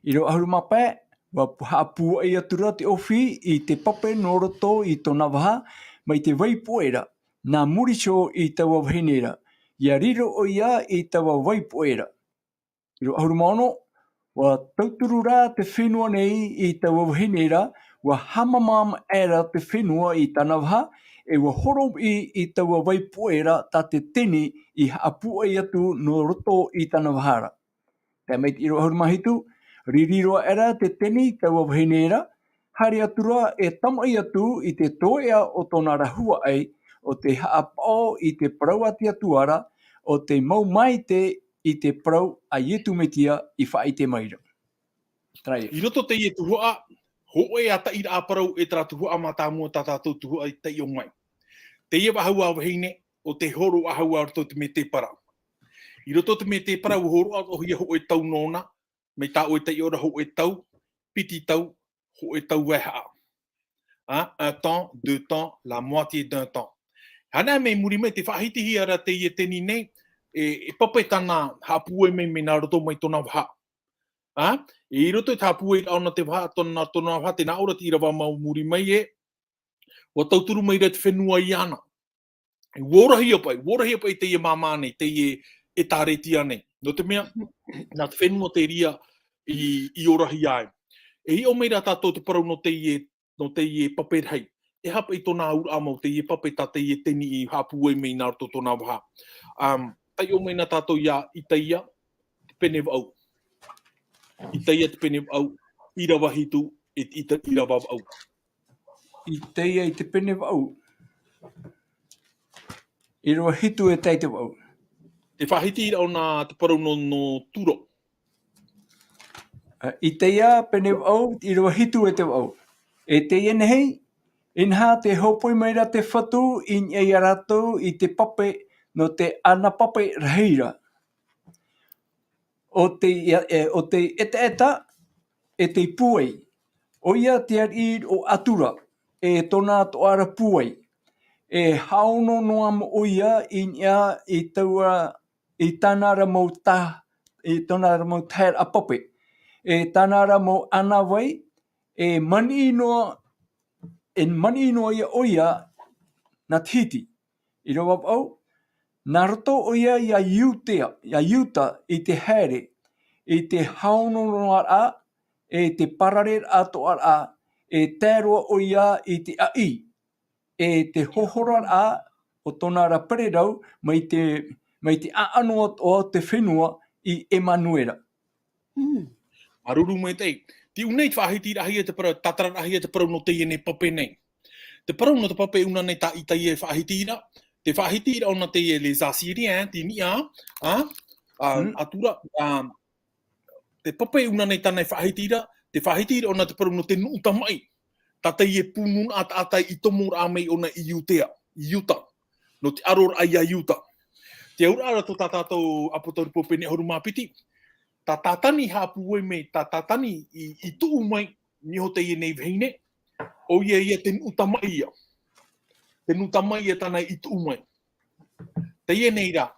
ʻĪrava ʻahuru mā pae, ʻua haʻapūai atu ra te ʻōfī i te pape nō roto i tōna vaha, mai te vai poʻe ra, nā muri iho i taua vahine ra, ʻia riro ʻoia i taua vai poʻe ra. ʻĪrava ʻahuru mā ono, ʻua tauturu rā te fenua nei i taua vahine ra, ʻua hāmama aʻera te fenua i tāna vaha, e ʻua horoʻi i taua vai poʻe ra tā te teni i haʻapūai atu nō roto i tāna vaha ra. Tae mai te ʻīrava ʻahuru mā hitu, riri roa aʻera te teni i taua vahine ra, haere atu ra e tamaʻi atu i te toeʻa o tōna ra huaʻai, ʻo tē haʻapaʻo i te parau a te Atua ra, ʻo tē mau maite i te parau a Iesu Mesia i faʻaʻite mai ra. Terā ïa. I roto teie tuhaʻa, hōʻē ā taʻiraʻa parau e terā tuhaʻa mātāmua tā tātou tuhaʻa i taiʻo mai. Teie faʻahou ā vahine, ʻo tē hōroʻahia ā roto i te mētēpara. I roto i te mētēpara, ʻua hōroʻahia hōʻē tau nōna, mai tā ʻoe taiʻo ra hōʻē tau, piti tau, hōʻē tau vahaʻa. Hein, un temps, deux temps, la moitié d'un temps. Hana mai muri mai, tē faʻahitihia ra teie teni nei, e, e pape tāna haʻapūai mai, mai nā roto mai tōna vaha. Hein? E i roto i te haʻapūairaʻa ʻōna te vaha, tōna, tōna vaha, tē nā ʻō ra te ʻīrava mau muri mai ē, ʻua tauturu mai ra te fenua iāna. ʻUa orahia paʻi, ʻua orahia paʻi teie māmā nei, teie ʻētāretia nei. Nō te mea, nā te fenua te reira i, i orahia ai. E hiʻo mai ra tātou te parau nō teie, nō teie pape rahi. e hapa i tōna auraʻa mau, teie pape tā teie teni i haʻapūai mai nā roto tōna vaha. Um, taiʻo mai nā tātou iā Itaia, te pene vaʻu. Itaia te pene vaʻu, ʻīrava hitu, e, ita, ʻīrava vaʻu. Itaia i te pene vaʻu. ʻĪrava hitu e tae i te vaʻu. Te faʻahitiraʻa o nā te parau nō, nō Turo. Ā, Itaia pene vaʻu, ʻīrava hitu e te vaʻu. E teie nei, inaha tē hōpoi mai ra te Fatu i niʻa iā rātou i te pape nō te ʻanapape rahi ra. ʻO te, e, ʻo te ʻetaʻeta, e te pūai. ʻOia te ariʻi o Atura, e tōna toʻara pūai. E haʻaono noa mau ʻoia i niʻa i taua, i tāna ra mau ta-, i tōna ra mau taheraʻa pape. E tāna ra mau ʻānāvai, e maniʻi noa, e maniʻi noa ia ʻoia nā te hiti. ʻĪrava vaʻu, nā roto ʻoia iā Iutea, iā Iuta i te haere, i te haʻaono noa ra, e te parare ra toʻa ra, e tae roa ʻoia i te ʻaʻī, e te hohoraraʻa o tōna ra pererau mai te, mai te ʻaʻano atoʻa o te fenua i Emanuera. Mm. Māuruuru maitaʻi. Te ʻū nei te faʻahitiraʻahia te parau, tātararaʻahia te parau nō teie nei pape nei. Te parau nō te pape ʻūna nei tā Itaia e faʻahitiraʻa, te faʻahitiraʻa ʻōna teie les Assyriens, te niʻa, ā, ā, Mm. Atura, ā, te pape ʻūna nei tāna e faʻahitiraʻa, te faʻahitiraʻa ʻōna te parau nō te nuʻu tamaʻi. Tā teie pū nūnaʻa taʻata i tomoraʻa mai ʻōna i Iutea, i Iuta. Nō te ʻaroraʻa iā Iuta. Te auraʻa ra tō tā tātou ʻApotarupo pene ʻahuru mā piti. Tā Tātani haʻapūai mai, tā Tātani i, i tuʻu mai, niʻa iho teie nei vahine, ʻoia ia te nuʻu tamaʻi ia. Te nuʻu tamaʻi ia tāna i tuʻu mai. Teie nei rā,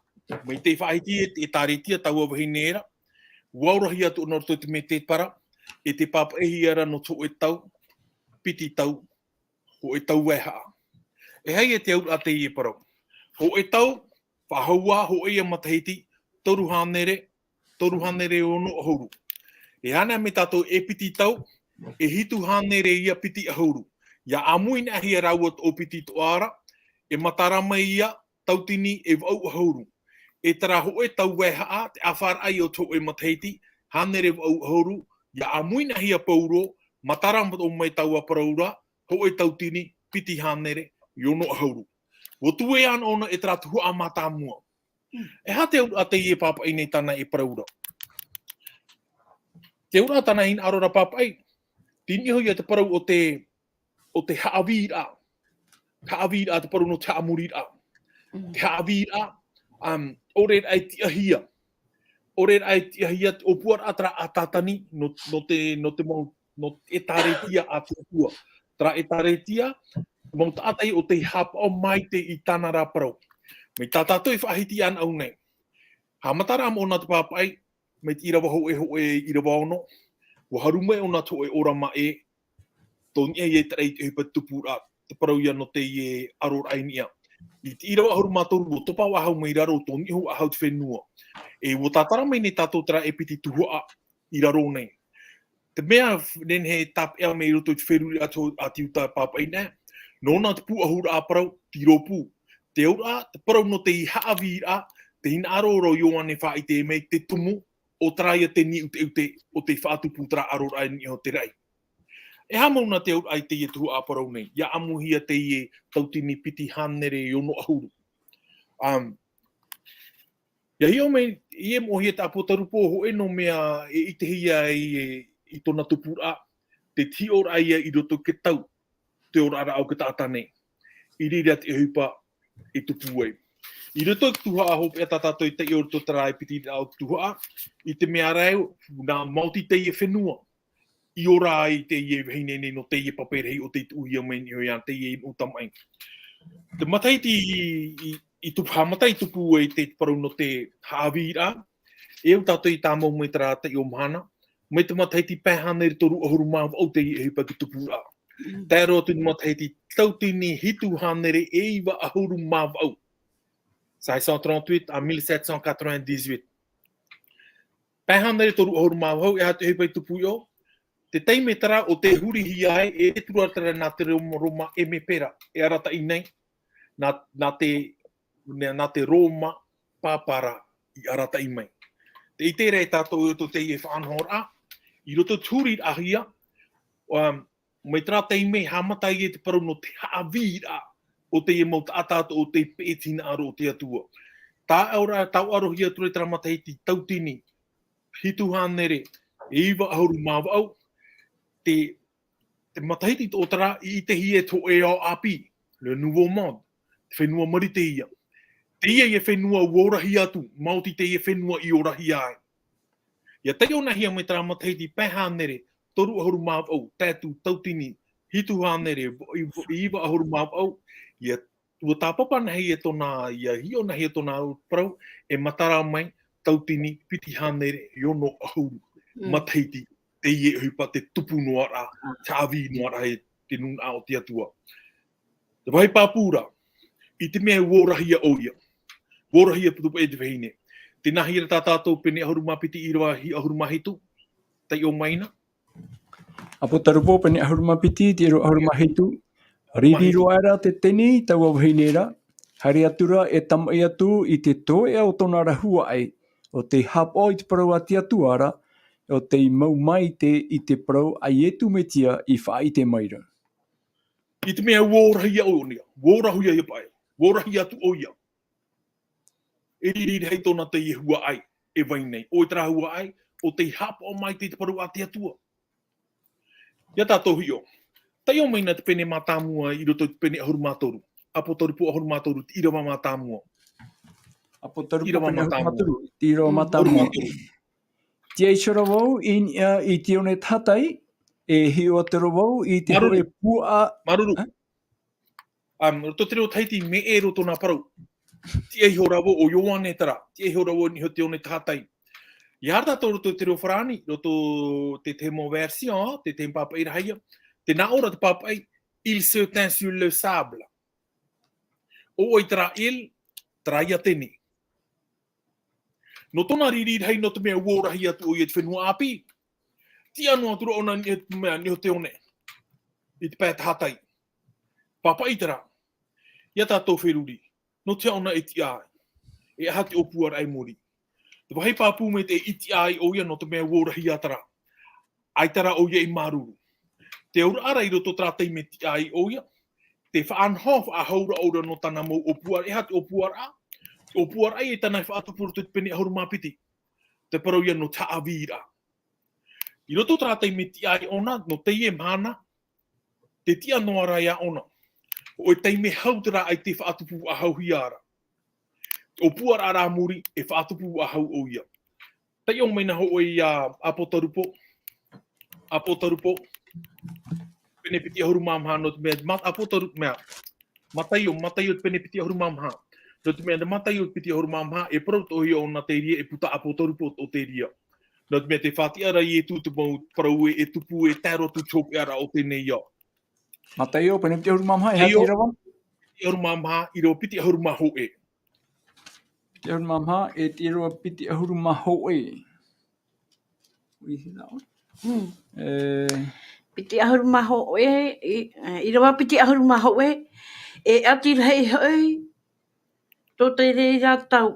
mai te faʻahiti e, e ʻĒtārētia taua vahine ra, ʻua orahia atu ʻōna roto i te mētēpara, e tē pāpaʻihia ra nō te hōʻē tau, piti tau, hōʻē tau vaehaʻa. E aha ia te auraʻa teie parau. Hōʻē tau, faʻahou ā, hōʻē ia matahiti, toru hānere, toru hānere ono ʻahuru. E aha mai tātou e piti tau, e hitu hānere ia piti ʻahuru. ʻIa ʻāmuinahia rāua tō piti toʻa ra, e matara mai ia, tautini e vaʻu ʻahuru. E terā hōʻē tau vaehaʻa, te ʻāfaraʻa ia o te hōʻē matahiti, hānere vaʻu ʻahuru, ʻia ʻāmuinahia pauroa, matara atoʻa mai taua parau ra, hōʻē tautini, piti hānere, e ono ʻahuru. ʻUa tuea ʻōna e terā tuhaʻa mātāmua. E aha te auraʻa teie e pāpaʻi nei tāna e parau ra. Te auraʻa tāna hinaʻaro ra pāpaʻi, tei niʻa iho ia te parau o te, o te haʻavīraʻa. Haʻavīraʻa te parau nō te haʻamoriraʻa. Mm. Te haʻavīraʻa, um, ʻaore rā e tiʻahia. ʻAore rā e tiʻahia te ʻōpuaraʻa terā a Tātani nō, nō te, nō te mau, nō te ʻĒtārētia a te Atua. Terā ʻĒtārētia, mau taʻata ia ʻo tei haʻapaʻo maitaʻi i tāna rā parau. Mai tā tātou e faʻahiti ana au nei. Haʻamataraʻa moʻona te pāpaʻi, mai te ʻīrava hōʻē, hōʻē ʻīrava ono, ʻua haru mai ʻōna te hōʻē ʻōrama ʻē, tō niʻa ia i terā i te ʻohipa tupuraʻa, te parau ia nō teie ʻaroraʻa i niʻa. I te ʻīrava ʻahuru mā toru, ʻua topa faʻahou mai i raro, tō niʻa iho faʻahou te fenua. E ʻua tātara mai nei tātou terā e piti tuhaʻa i raro nei. Te mea nehenehe e tāpeʻa mai i roto i te feruriraʻa a te Iuta pāpaʻi nei, nōna te pūʻohuraʻa parau, te rōpū. Te auraʻa, te parau nō te haʻavīraʻa, te hinaʻaro ra ʻo Ioane e faʻaʻite mai te tumu, ʻo terā ia te niʻa ʻuteʻute, ʻo tei faʻatupu terā ʻaroraʻa i niʻa iho te raʻi. E aha mau nā te auraʻa i teie tuhaʻa parau nei, ʻia ʻāmuhia teie tautini piti hānere e ono ʻahuru. Um, ʻIa hiʻo mai, ʻia moʻehia te ʻApotarupo hōʻē nō mea e ʻitehia ai e, i tōna tupuraʻa, te hiʻoraʻa ia i roto i te tau, te oraraʻa o te taʻata nei. I reira te ʻohipa e tupu ai. I roto i te tuhaʻa hopeʻa tā tātou e taiʻo i roto terā e piti raʻa o te tuhaʻa, i te mea ra e, nā maoti teie fenua, i ora ai teie vahine nei nō teie pape rahi ʻo tei tuʻuhia mai i niʻa iho ia teie nuʻu tamaʻi. Te matahiti i, i, i tupu, haʻamata i tupu ai te parau nō te haʻavīraʻa, e au tātou i tāmau mai terā taiʻo mahana, mai te matahiti pae hānere toru ʻahuru mā vaʻu teie ʻohipa i te tupuraʻa. Mm. Tae roa atu i te matahiti tautini hitu hānere e iva ʻahuru mā vaʻu. Cinq cent trente-huit à mille sept cent quatre-vingt-dix-huit. Pae hānere toru ʻahuru mā vaʻu, e aha te ʻohipa i tupu iho? Te taime terā o te hurihia ai e te tura terā nā te Roma, Roma Emepera e arataʻi nei, nā, nā te, nā te Roma Pāpara i arataʻi mai. Te ʻite ra e tātou i roto teie faʻanahoraʻa, i roto te huriraʻahia, um, mai terā taime haʻamata ai e te parau nō te haʻavīraʻa o teie mau taʻata o te peʻe tinaʻaro o te Atua. Tāʻarohia, tāʻarohia atu ra i terā matahiti tautini, hitu hānere, e iva ʻahuru mā vaʻu, te, te matahiti tō terā i ʻitehia e te hōʻē ao ʻāpī, le nouveau monde, te fenua marite ia. Teie e fenua ua ora hia atu, maoti teie fenua i ora hia ai. ʻIa taiʻonahia mai terā matahiti pae hānere, toru ʻahuru mā vaʻu, tae atu tautini, hitu hānere, i, i, iva ʻahuru mā vaʻu, ʻia ʻua tāpapa nahia tōna, ʻia hiʻo nahia tōna parau, e matara mai, tautini, piti hānere, e ono ʻahuru, Mm. matahiti, teie ʻohipa te tupu noa ra, Ah. te haʻavī noa ra e te nūnaʻa o te Atua. Te vāhi pāpū ra, i te mea ua orahia ʻoia. Ua orahia Putupaʻi te vahine. Tē nāhea ra tā tātou pene ʻahuru mā piti ʻīrava ʻahuru mā hitu, taiʻo mai na. ʻApotarupo pene ʻahuru mā piti, te ʻīrava ʻahuru mā hitu. Riri roa ra te tini, taua vahine ra. Haere atu ra e tamaʻi atu i te toeʻa o tōna ra huaʻai, ʻo tē haʻapaʻo i te parau a te Atua ra, ʻo tē mau maite i te parau a Ietu Metia i faʻaʻite mai ra. I te mea ua orahia ʻoia, ua orahia ia paʻi, ua orahia atu ʻoia. E riri rahi tōna teie huaʻai e vai nei. ʻO terā huaʻai, ʻo tē haʻapaʻo maite i te parau a te Atua. ʻIa tātou hiʻo. Taiʻo mai na te pene mātāmua i roto i te pene ʻahuru mā toru. ʻApotarupo ʻahuru mā toru, te ʻīrava mātāmua. ʻApotarupo ʻīrava pene ʻahuru mā toru, mātāmua. Te ʻīrava mātāmua. ʻAhuru mā toru. Tiʻa iho ra vau i niʻa i te one tahatai, e hiʻo atu ra vau i te Māuruuru. hōʻē puaʻa. Māuruuru. Hā? Um, roto te reo Tahiti, mea ʻē roa tōna parau. Tiʻa iho ra vau, ʻo Ioane terā. Tiʻa iho ra vau i niʻa i te one tahatai. ʻIa haere tātou roto te reo Farāni, roto te tahi mau version, te tahi pāpaʻi rahi ia. Tē nā ʻō ra te pāpaʻi, il se tint sur le sable. ʻO ʻoe terā il, terā ia tini. Nō tōna riri rahi nō te mea ua orahia atu ʻoia i te fenua ʻāpī. Tiʻa noa atu ra ʻōna i niʻa i te mea, niʻa i te one. I te pae tahatai. Pāpaʻi terā. ʻIa tātou feruri. Nō te aha ʻōna e tiʻa ai? E aha te ʻōpuaraʻa i muri? Te vāhi pāpū maitaʻi i tiʻa ai ʻoia nō te mea ua orahia terā. ʻAita rā ʻoia i māuruuru. Te auraʻa ra i roto terā taime tiʻa ai ʻoia, te faʻanaho, faʻahou ra ʻōna nō tāna mau ʻōpuaraʻa, e aha te ʻōpuaraʻa? Te ʻōpuaraʻa e tāna i faʻatupu roto i te pene ʻahuru mā piti. Te parau ia nō te haʻavīraʻa. I roto terā taime tiʻa ai ʻōna, nō teie mahana, te tiʻa noa ra ia ʻōna. ʻO te taime hau terā ʻaita i faʻatupu faʻahouhia ra. ʻŌpuaraʻa rā muri, e faʻatupu faʻahou ʻoia. Taiʻo mai na hoʻi ia ʻApotarupo. ʻApotarupo. Pene piti ʻahuru mā maha nō te mea, ma-, ʻApotaru-, mea. Mataio, Mataio pene piti ʻahuru mā maha. Nō te mea, nā Mataio piti ʻahuru mā maha, e parau atoʻa ʻōna te reira, e puta ʻApotarupo atoʻa te reira. Nō te mea tē faʻatiʻa ra Ietu te mau parau ē, e tupu e tae roa atu i te hopeʻa ra o teie nei ao. Mataio, pene piti ʻahuru mā maha, e aha te ʻīrava? Piti ʻahuru mā maha, ʻīrava piti ʻahuru mā hōʻē. Piti ʻahuru mā maha, e te ʻīrava piti ʻahuru mā hōʻē. What is that one? Hmm. E, piti ʻahuru mā hōʻē, i, e, ʻīrava piti ʻahuru mā hōʻē, e ʻati rahi hoʻi tō te reira tau.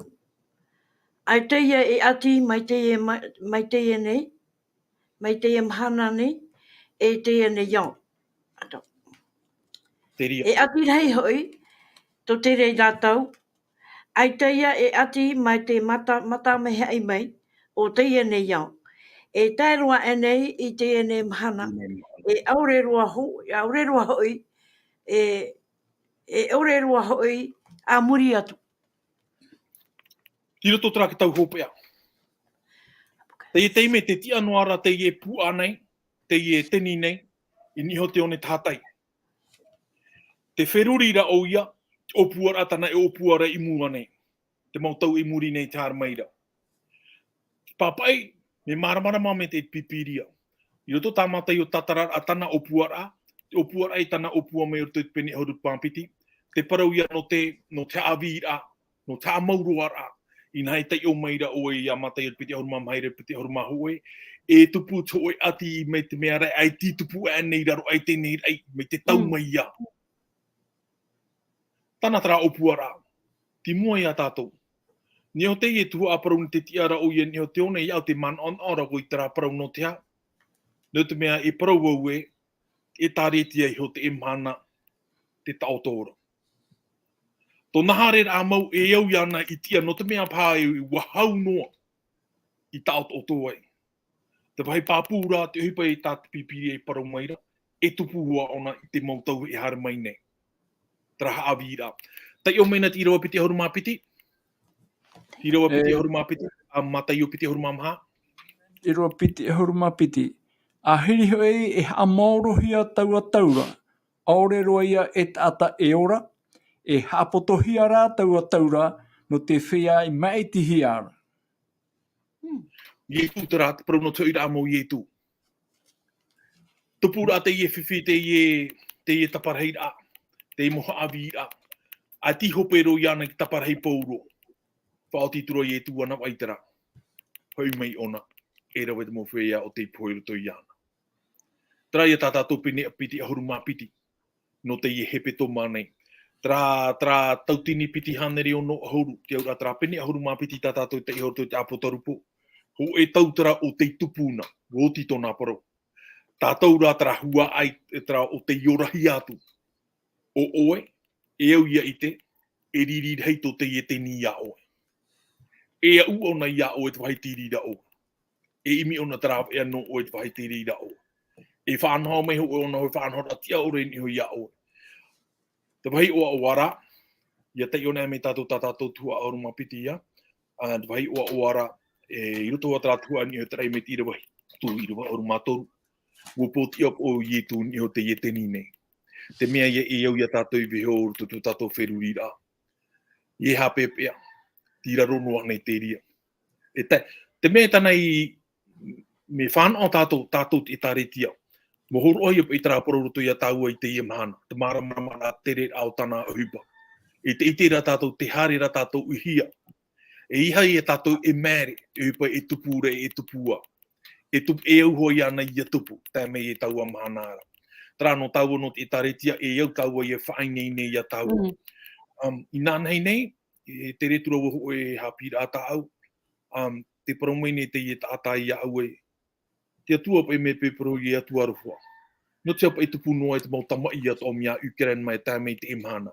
ʻAita ia e ʻati mai teie ma-, mai teie nei, mai teie mahana nei, e teie nei ao. Ata. Te reira. E ʻati rahi hoʻi, tō te reira tau, ʻaita ia e ʻati mai te mata, matamaihaʻi mai o teie nei ao. E tae roa aʻe nei i teie nei mahana, teie nei mahana, e ʻaore roa ho-, e ʻaore roa hoʻi, e, e ʻaore roa hoʻi a muri atu. I roto terā te tau hopeʻa. Teie taime tē tiʻa noa ra teie puaʻa nei, teie tini nei, i niʻa iho i te one tahatai. Tē feruri ra ʻoia, te ʻōpuaraʻa tāna e ʻōpua ra i mua nei. Te mau tau i muri nei tē haere mai ra. Pāpaʻi, mea māramarama mai te Pīpīria. I roto tā Mataio tātararaʻa tāna ʻōpuaraʻa, te ʻōpuaraʻa i tāna ʻōpua mai i roto i te pene ʻahuru mā piti, te parau ia nō te, nō te haʻavīraʻa, nō te haʻamauroaraʻa, Inaha e taiʻo mai ra ʻoe ia Mataio piti ʻahuru mā maha, piti ʻahuru mā hōʻē, e tupu te hōʻē ʻati mai te mea ra, ʻaita i tupu aʻe nei i raro, ʻaita i teie nei, mai te tau mai ia. Tāna terā ʻōpuaraʻa. Te mua ia tātou. Nehenehe teie tuhaʻa parau nō te tiʻaraʻa ʻoia, nehenehe te one ia ʻoe te manaʻonaʻo ra ʻoe i terā parau nō te aha. Nō te mea e parau au ē, e ʻĒkālesia iho te mahana te taʻoto ra. Tōna haereraʻa mau e au iāna i tiʻa nō te mea paha e ʻua hau noa i taʻoto ai. Te vāhi pāpū ra, te ʻohipa i tā te Pīpīria e parau mai ra, e tupu hoʻi ʻōna i te mau tau e haere mai nei. Terā haʻavīraʻa. Taiʻo mai na te ʻīrava piti ʻahuru mā piti. ʻĪrava piti ʻahuru mā piti, ʻa Mataio piti ʻahuru mā maha. ʻĪrava piti ʻahuru mā piti. ʻA hiri hoʻi e haʻamaorohia taua tau ra, ʻaore roa ia e taʻata e ora, e haʻapotohia rā taua tau ra, nō te feiā i maʻitihia ra. Hmm. Ietu terā, te parau nō te hoʻiraʻa mau Ietu. Tupu ra teie fifi, teie, teie taparahi ra, teie mau haʻavīraʻa. ʻAita i hope roa iāna i te taparahi pauroa. Faʻaoti atu ra Ietu ana vaʻi terā. Hoʻi mai ʻōna, e rave te mau feiā o tei pohe i roto iāna. Terā ia tā tātou pene piti ʻahuru mā piti. Nō teie hepetoma nei. Terā, terā tautini piti hānere ono ʻahuru, te auraʻa terā pene ʻahuru mā piti tā tātou i taiʻo i roto i te ʻĀpōtarupo. Hōʻē tau terā o tei tupu na, ʻua oti tōna parau. Tātou rā terā huaʻai, terā o tei orahia atu. ʻO ʻoe, e au ia ʻite, e riri rahi tō teie teni iā ʻoe. E aʻu ʻōna iā ʻoe te vāhi tīrīraʻa. E ʻimi ʻōna te rāveʻa nō ʻoe i te vāhi tīrīraʻa. E faʻanaho mai hoʻi ʻōna hōʻē faʻanahoraʻa tiʻa ʻore i niʻa iho iā ʻoe. Te vāhi ʻoaʻoa ra, ʻia taiʻo nei mai tātou tā tātou tuhaʻa ʻahuru mā piti ia, ā, te vāhi ʻoaʻoa ra, e, i roto i terā tuhaʻa i niʻa iho i te raʻi mai te ʻīrava hitu, ʻīrava ʻahuru mā toru. ʻUa pōtiʻa ʻo Ietu i niʻa iho i teie teni nei. Te mea ia e au iā tātou i vaiiho i roto i tō tātou feruriraʻa. ʻIa haʻapeʻapeʻa, tei raro noa nei te reira. E te, te mea tāna i, mea fānaʻo tātou, tātou te ʻĒkālesia. ʻUa hōroʻahia paʻi terā parau i roto iā tāua i teie mahana, te māramarama ra, te tereraʻa o tāna ʻohipa. E te, ʻite ra tātou, tē haere ra tātou i hea. E ʻeiaha ia tātou e māere, te ʻohipa e tupu ra, e tupu ā. E tupu, e au hoʻi iāna ʻia tupu, tae mai i taua mahana ra. Terā nō tāua nō te ʻĒkālesia, e au tāua ʻia faʻaineine iā tāua. Mm. Um, inānahi nei, e tere atu ra vau hōʻē haʻapiʻiraʻa tāʻau, um, tē parau mai nei teie taʻata iāʻu ē, te Atua paʻi mea paʻi parau i te Atua aroha. Nō te aha paʻi tupu noa ai te mau tamaʻi atoʻa mai iā Ukraine mai tae mai i teie mahana.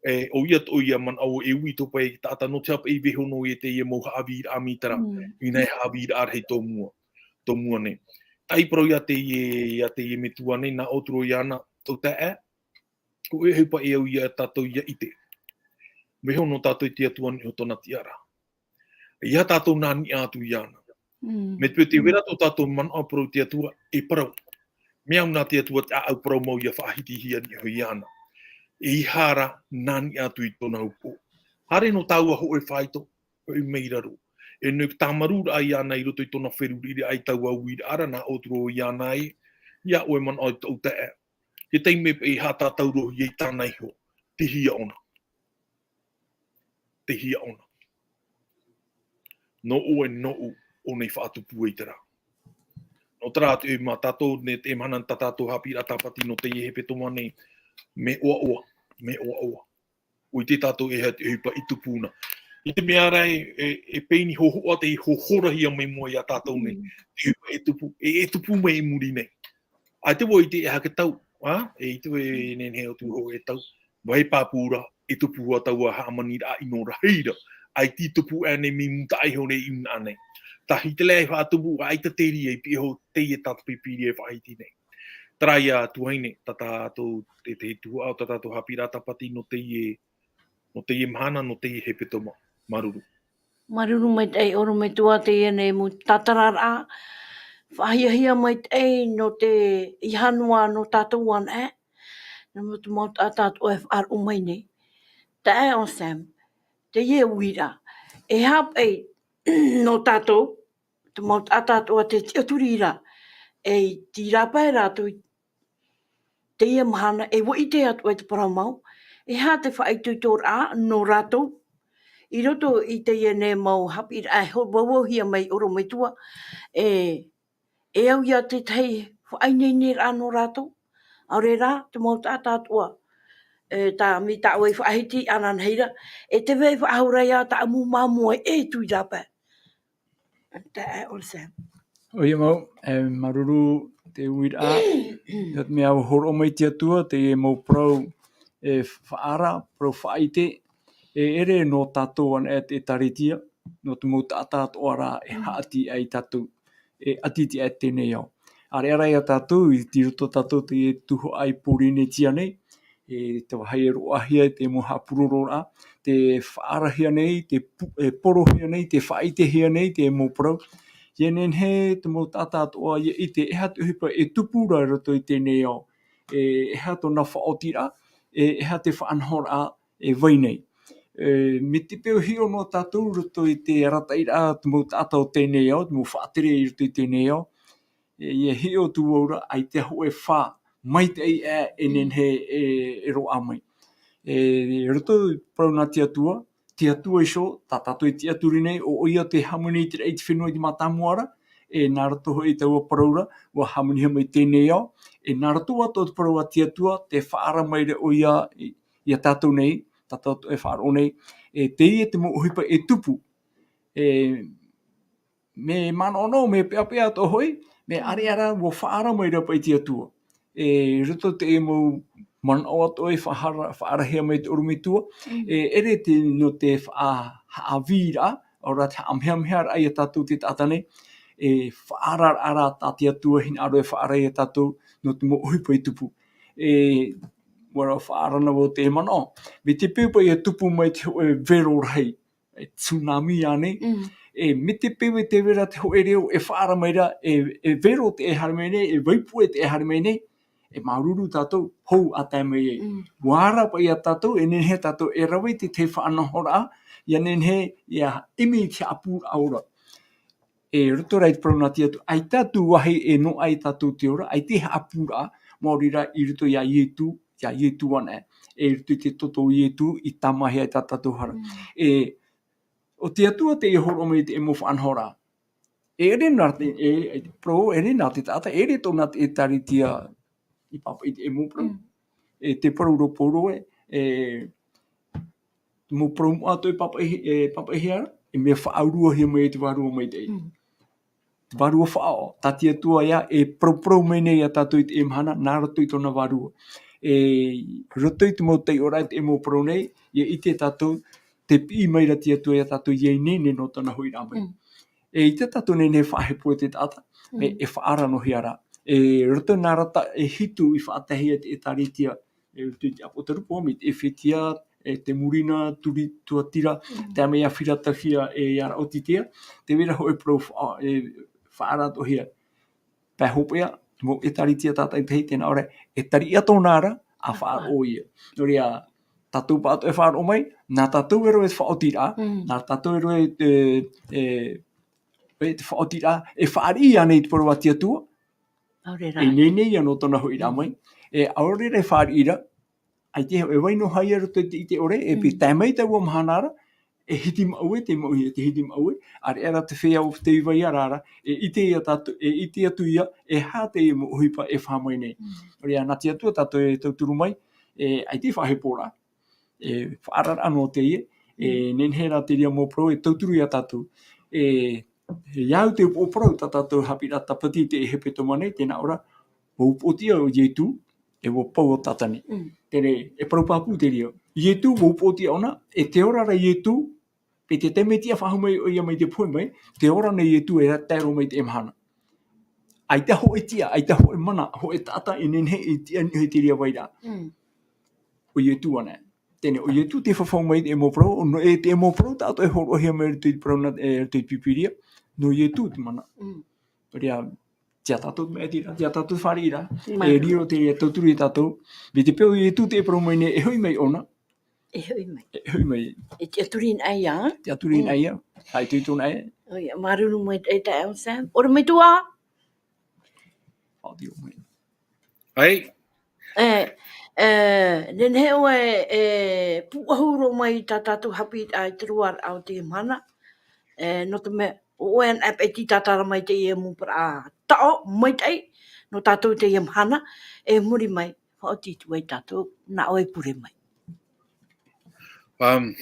E, ʻoia atoʻa ia manaʻo e uʻi atoʻa paʻi te taʻata nō te aha paʻi i vaiiho noa i teie mau haʻavīraʻa mai terā, mm, i nā haʻavīraʻa rahi tōmua, tōmua nei. Taʻi parau iā teie, iā teie metua nei, nā ʻō atu ra iāna, tau taeaʻe, ʻoia hoʻi paʻi e au iā tātou ʻia ʻite. Vaiiho noa tātou i te Atua i niʻa iho tōna tiʻaraʻa. ʻEiaha tātou nā niʻa atu iāna. Mm. Mai te peu tē vai ra tō tātou manaʻo parau i te Atua, e parau. Mea au nā te Atua te ʻāʻau parau mau ʻia faʻahitihia i niʻa iho iāna. ʻEiaha rā nā niʻa atu i tōna upoʻo. Haere noa tāua hōʻē faito, hōʻē mai raro. E nō te tāmarūraʻa iāna i roto i tōna feruriraʻa i taua uiraʻa ra, nā ʻō atu ra iāna ē, iā ʻoe manaʻo e tau taeaʻe. Te taime paʻi e haʻatātaurohia i tāna iho, tei hea ʻōna. Tei hea ʻōna. Nō ʻoe, nōʻu, ʻōna i faʻatupu ai terā. Nō terā atu e mā tātou, nei te mahana tā tātou haʻapiʻiraʻa tāpati nō teie hepetoma nei, mea ʻoaʻoa, mea ʻoaʻoa. ʻUa ʻite tātou e aha te ʻohipa i tupu na. I te mea ra e, e, e pēni hōhoʻa tei hōhorahia mai mua iā tātou nei. Mm. Te ʻohipa e tupu, e, e tupu mai i muri nei. ʻAita vau e ʻite e aha te tau, ā? E ʻite vau e nehenehe atu hoʻi e tau. Vāhi pāpū ra, e tupu hoʻi taua hāmaniraʻa ʻino rahi ra. ʻAita i tupu aʻe nei mai mūtaʻa iho nei i ʻō nei. Tahi te lea e faʻatupu, ʻaita te reira i piʻi iho teie tā te Pīpīria e faʻahiti nei. Terā ia tuahine, tā tātou, te, te tuhaʻa o tā tātou haʻapiʻiraʻa tāpati nō teie, nō teie mahana, nō teie hepetoma. Māuruuru. Māuruuru maitaʻi ʻorometua teie nei mau tātararaʻa. Faʻahiahia maitaʻi nō te ʻeiaha noa nō tātou anaʻe. Nō te mau taʻata atoʻa e faʻaroʻo mai nei. Taeaʻe Sam, teie uiraʻa. E aha paʻi nō tātou, te mau taʻata atoʻa tē tiʻaturi ra, e tei rāpae rātou i teie mahana, e ʻua ʻite atoʻa i te parau mau, e aha te faʻaitoitoraʻa nō rātou, i roto i teie nei mau haʻapiʻiraʻa e hōroʻahia mai i ʻorometua, e, e au ia tētahi faʻaineineraʻa nō rātou. ʻAore rā, te mau taʻata atoʻa, e, tā, mai tāʻu e faʻahiti ananahi ra, e tē vai faʻahou ra ia tāʻu mau māmā e tui rā paʻi. Taeaʻe Olsen. ʻOia mau, e, māuruuru te uiraʻa, nō te mea ʻua hōroʻa mai te Atua, teie mau parau, e, faʻaara, parau faʻaʻite, e ʻere nō tātou anaʻe te ʻĒtārētia, nō te mau taʻata atoʻa rā e haʻati ai tātou, e ʻati atu i teie nei ao. ʻĀreʻa rā ia tātou, i roto tātou i te tuhaʻa i Pōrīnetia nei, e te vāhi e roaʻahia i te mau haʻapurororaʻa, tē faʻaarahia nei, tē pu-, e porohia nei, tē faʻaʻitehia nei, te mau parau. ʻIa nehenehe te mau taʻata atoʻa ʻia ʻite, e aha te ʻohipa e tupu ra i roto i teie nei ao, e, e aha tōna faʻaotiraʻa, e, e aha te faʻanahoraʻa e vai nei. E, mai te peu e hiʻo noa tātou i roto i te arataʻiraʻa, te mau taʻata o teie nei ao, te mau faʻatere i roto i teie nei ao, e, ʻia hiʻo atu vau ra, ʻaita hōʻē fā maitaʻi aʻe e nehenehe e, e roaʻa mai. E, i roto i te parau nā te Atua, te Atua iho, tā tātou e tiʻaturi nei, ʻo, ʻoia tē hāmani i te raʻi i te fenua i te mātāmua ra, e nā roto hoʻi i taua parau ra, ʻua hāmanihia mai teie nei ao, e nā roto atoʻa i te parau a te Atua, tē faʻaara mai ra ʻoia i, ia tātou nei, tātou e faʻaroʻo nei, e teie te mau ʻohipa e tupu, e, mea manaʻo noa, mea peʻapeʻa atoʻa hoʻi, mea ʻāreʻa rā, ʻua faʻaara mai ra paʻi te Atua. E, i roto i te mau manaʻo atoʻa e faʻaara-, faʻaarahia mai te ʻorometua, Mm. e, ʻere te, nō te faʻa-, haʻavīraʻa, ʻaore rā te haʻamehameha raʻa ia tātou te taʻata nei, e, faʻaararaʻa rā tā te Atua hinaʻaro e faʻaara ia tātou, nō te mau ʻohipa e tupu. E, ʻua rā faʻaara noa vau te manaʻo. Mai te peu paʻi ʻia tupu mai te hōʻē vero rahi, e tsunami ānei. Mm. E, mai te peu e tē vai ra te hōʻē reo e faʻaara mai ra, e, e vero tē haere mai nei, e vaipuʻe tē haere mai nei, e māuruuru tātou, hou ʻa tae mai ai. Mm. ʻUa ara paʻi ia tātou, e nehenehe tātou e rave i te tahi faʻanahoraʻa, ʻia nehenehe, ʻia ʻimi i te haʻapūraʻa ora. E roto rā i te parau nā te Atua, ʻaita atu vāhi e noaʻa ia tātou te ora, ʻaita e haʻapūraʻa, maori rā i roto ia Ietu, ia Ietu anaʻe, e i roto i te toto o Ietu, i tāmāhia ai tā tātou hara. Mm. E, ʻo te Atua teie e hōroʻa mai i te mau faʻanahoraʻa. E ʻere nā te, e, e, parau, e ʻere nā te taʻata, e ʻere tōna te ʻĒtārētia i pāpaʻi i te mau parau. Mm. E te parau ra Paulo ē, e, te mau parau moʻa atoʻa e pāpaʻi, e pāpaʻihia ra, e mea faʻauruahia mai e te Vārua Maitaʻi. Mm. Te Vārua Faʻaʻo, tā te Atua ïa e paraparau mai nei ia tātou i teie mahana, nā roto i tōna Vārua. E, i roto i te mau taiʻoraʻa i te mau parau nei, ʻia ʻite tātou, tē piʻi mai ra te Atua ia tātou ʻia ineine nō tōna hoʻiraʻa mai. Mm. E ʻaita tātou e nehenehe e faʻahepo e te taʻata, e, Mm. e faʻaara noa hia rā. E roto nā arataʻi e hitu i faʻataehia e te ʻĒtārētia, e roto i te ʻApotarupo, mai te ʻEfetia, e te Murina, Turi-, Tuatira, Mm. tae mai ia Philadelphia, e ia Raʻotitea, tē vai ra hōʻē parau faʻa-, e, faʻaara atoʻa hia. Pae hopeʻa, mau ʻĒtārētia tātaʻitahi, tē nā ʻō ra, e tariʻa tōna ra, ʻa faʻaroʻo ïa. Nō reira, tātou pāʻatoʻa e faʻaroʻo mai, nā tātou e rave i te faʻaotiraʻa, Mm. nā tātou e rave i te, e, e te faʻaotiraʻa, e fāriʻi ānei i te parau a te Atua, ʻaore rā. E ineine ïa nō tōna hoʻiraʻa mai, e ʻaore rā e fāriʻi ra, ʻaita e vai noa hia i roto i te, i te ʻore, e pē Mm. tae mai taua mahana ra, e hiti maʻue, tē maʻuhia te hiti maʻue, ʻāreʻa rā te feiā o te vai ia rā ra, e ʻite ia tātou, e ʻite atu ïa, e aha te mau ʻohipa e fā mai nei. Mm. Nō reira, nā te Atua tātou e tauturu mai, e, ʻaita e faʻahepo ra, e, faʻaararaʻa noa teie, e, Mm. nehenehe rā te reira mau parau, e tauturu ia tātou. E, e au te upoʻo parau, tā tātou haʻapiʻiraʻa tāpati i te hepetoma nei, tē nā ʻō ra, ʻua upoʻotiʻa ʻo Ietu, e ʻua pau ʻo Tātani. Mm. Terā, e parau pāpū te reira. Ietu, ʻua upoʻotiʻa ʻōna, e te ora ra Ietu, pē te taime e tiʻa faʻahou mai ʻoia mai te pohe mai, te ora nei Ietu e tae roa mai i teie mahana. ʻAita hōʻē tiʻa, ʻaita hōʻē mana, hōʻē taʻata e nehenehe e tiʻa i niʻa i te reira vairaʻa. Mm. ʻO Ietu anaʻe. Teie, ʻo Ietu tē fafau mai i te mau parau, nō, e te mau parau tāʻatoʻa e hōroʻahia mai i roto i te parau nā, e, roto i te Pīpīria, nō Ietu te mana. Mm. Nō reira, tiʻa tātou te maʻitiraʻa, tiʻa tātou te fāriʻiraʻa, Mā. e riro te reira e tauturu ia tātou, mai te peu ʻo Ietu tē parau mai nei, e hoʻi mai ʻōna. E hoʻi mai. E hoʻi mai. E tiʻaturi anaʻe ïa. Tiʻaturi anaʻe ïa. Mm. Haʻaitoito anaʻe. ʻOia, māuruuru maitaʻi, e, Sam. ʻOre mai atoʻa. Faʻaoti mai. ʻAi. E, E, nehenehe ʻoe e pūʻohu roa mai i tā tātou haʻapiʻiraʻa i te roaraʻa o teie mahana. E, nō te mea, ʻo ʻoe anaʻe paʻi tei tātara mai i teie mau parau taʻo maitaʻi nō tātou i teie mahana, e muri mai, faʻaoti atu ai tātou, nā ʻoe e pure mai. Um,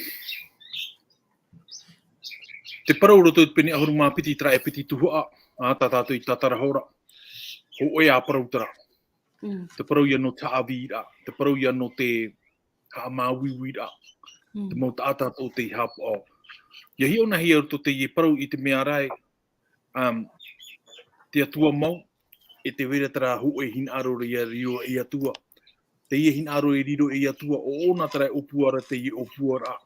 te parau roto i te pene ʻahuru mā piti, terā e piti tuhaʻa, ā, tā tātou i tātara hora. Hōʻē ā parau terā. Mm. Te parau ia nō te haʻavīraʻa, te parau ia nō te haʻamāuiuiraʻa, Mm. te mau taʻata tō te haʻapaʻo. ʻIa hiʻo nā hea roto teie parau i te mea ra ē, um, te Atua mau, e tē vai ra terā hōʻē hinaʻaro ia riro ei Atua. Teie hinaʻaro e riro ei Atua, ʻo ʻōna terā e ʻōpua ra teie ʻōpuaraʻa.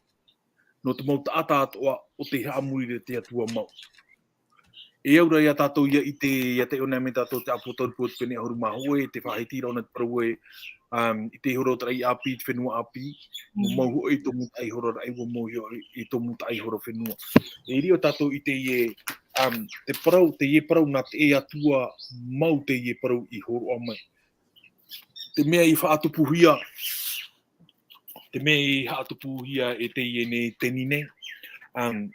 Nō te mau taʻata atoʻa o tē haʻamori ra te Atua mau. E au ra ia tātou ʻia ʻite, ʻia taiʻo nei mai tātou te ʻĀpōtarupo te pene ʻahuru mā hōʻē, te faʻahiti ra ʻōna te parau ē, um, i te horo o te raʻi ʻāpī, te fenua ʻāpī, Mm. mau hōʻē i tō mūtaʻa i horo raʻi, ʻua mau hōʻē i tō mūtaʻa i horo fenua. E riro tātou i teie, um, te parau, teie parau nā te Atua mau teie parau i hōroʻa mai. Te mea i faʻatupuhia, te mea i haʻatupuhia e teie nei teni nei, um,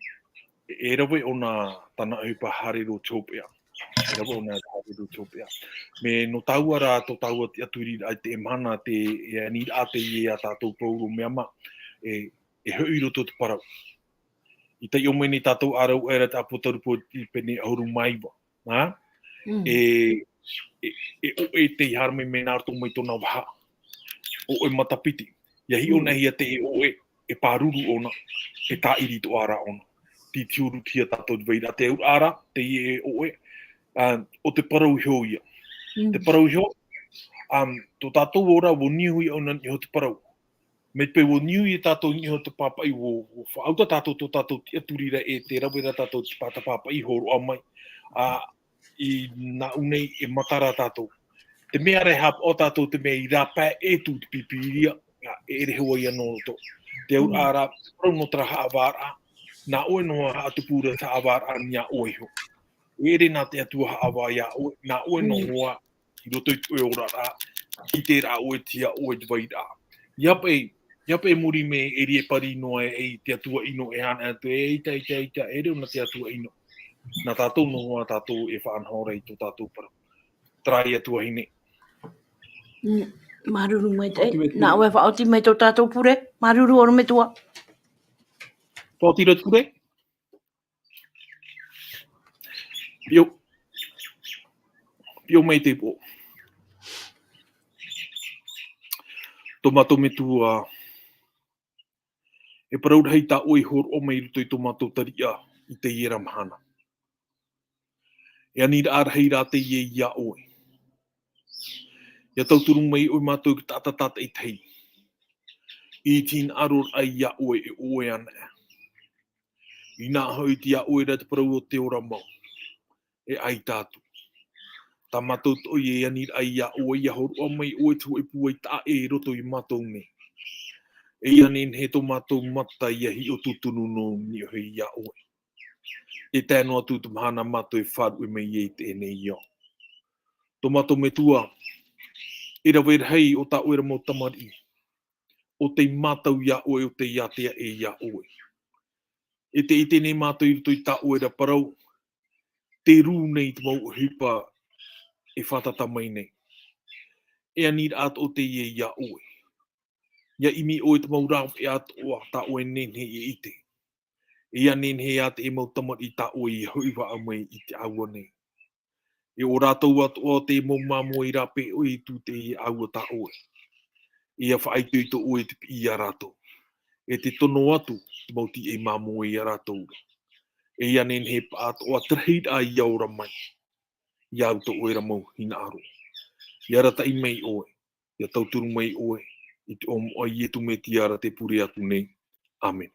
e rave ʻōna tāna ʻohipa haere roa i te hopeʻa. E rave ʻōna haere roa i te hopeʻa. Mea nō tāua rā, tō tāua tiʻaturiraʻa i teie mahana te, e aniraʻa teie a tātou pauroa mea mā, e, e hoʻi roto te parau. I taiʻo mai nei tātou ʻa rāua ʻera te ʻĀpōtarupo i pene ʻahuru mā iva. Ā? Mm. E, e, e ʻoʻe tei haere mai, mai nā roto mai tōna vaha. ʻOʻe matapiti. ʻIa hiʻo Mm. nā hea te ʻoʻe, e pāruru ʻōna, e tāʻiri atoʻa ra ʻōna. Tei te huru atu ia tātou te vairaʻa te auraʻa ra, teie ʻoʻe, ā, ʻo te parau iho ia. Mm. Te parau iho, um, tō tātou ora, ʻua niu ia ʻōna i niʻa i te parau. Mai te peu ʻua niu ia tātou i niʻa i te pāpaʻi, ʻua, ʻua faʻaʻau tātou tō tātou tiʻaturiraʻa e tē rave ra tātou te pāta pāpaʻi i hōroʻa mai. Ā, i nāʻu nei e matara tātou. Te mea ra e haʻapaʻo tātou, te mea i rāpae atu te Pīpīria, ā, e ʻere hoʻi ia nō roto. Te auraʻa ra, te parau nō terā haʻavāraʻa, nā ʻoe noa haʻatupu ra te haʻavāraʻa nā ʻoe iho. E ʻere nā te Atua haʻavā ia ʻoe, nā ʻoe Mm. noa, i roto i tō ʻoe oraraʻa, i terā ʻoe, tiʻa ʻoe te vairaʻa. ʻIa paʻi, ʻia paʻi muri mai e riro e pari noa e, e te Atua ʻino e haere atu, e ʻaita, ʻaita, ʻaita, e riro nā te Atua ʻino. Nā tātou noa tātou e faʻanaho ra i tō tātou parau. Terā ia tuahine. Mm, māuruuru maitaʻi. Faʻaoti mai te Nā ʻoe faʻaoti mai tō tātou pure. Māuruuru ʻorometua. Faʻaoti ra te pure. Piʻo. Piʻo mai te pō. Tō mātou Metua, e parau rahi tā ʻoe i hōroʻa mai i roto i tō mātou tariʻa i teie ra mahana. E aniraʻa rahi rā teie ia ʻoe. ʻIa tauturu mai ʻoe mātou i te taʻata tātaʻitahi. I te hinaʻaro raʻa ia ʻoe e ʻoe anaʻe. Inaha hoʻi te ia ʻoe ra te parau o te ora mau. E ʻaita atu. Tā mātou toʻo e aniraʻa ia ʻoe, ʻia hōroʻa mai ʻoe te hōʻē pūai taʻa ʻē i roto ia mātou nei. E ʻia nehenehe tō mātou mata ʻia hiʻo tūtunu noa i niʻa hoʻi ia ʻoe. E tae noa atu te mahana mātou e faʻaruʻe mai ai i teie nei ao. Tō mātou Metua, e rave rahi ʻo tā ʻoe ra mau tamariʻi, ʻo tei mātau ia ʻoe, ʻo tei ātea ʻē ia ʻoe. E tē ʻite nei mātou i roto i tā ʻoe ra parau, tē rū nei te mau ʻohipa e fātata mai nei. E aniraʻa atoʻa teie ia ʻoe. ʻIa ʻimi ʻoe te mau rāveʻa atoʻa tā ʻoe e nehenehe e ʻite. E ʻia nehenehe ā te mau tamariʻi tā ʻoe i hoʻi faʻaau mai i te ʻāua nei. E ʻo rātou atoʻa te mau māmoe i rāpae ʻoe i tū i te ʻāua tā ʻoe. E ʻia faʻaitoito ʻoe i te piʻi ia rātou. E te tono atu te mau tīaʻi māmoe ia rātou ra. E ʻia nehenehe paʻatoʻa te rahiraʻa ʻia ora mai. Ia au tō ʻoe ra mau hinaʻaro. ʻIa arataʻi mai ʻoe. ʻIa tauturu mai ʻoe. I te iʻoa o Iesu Mesia ra tē pure atu nei. ʻĀmene.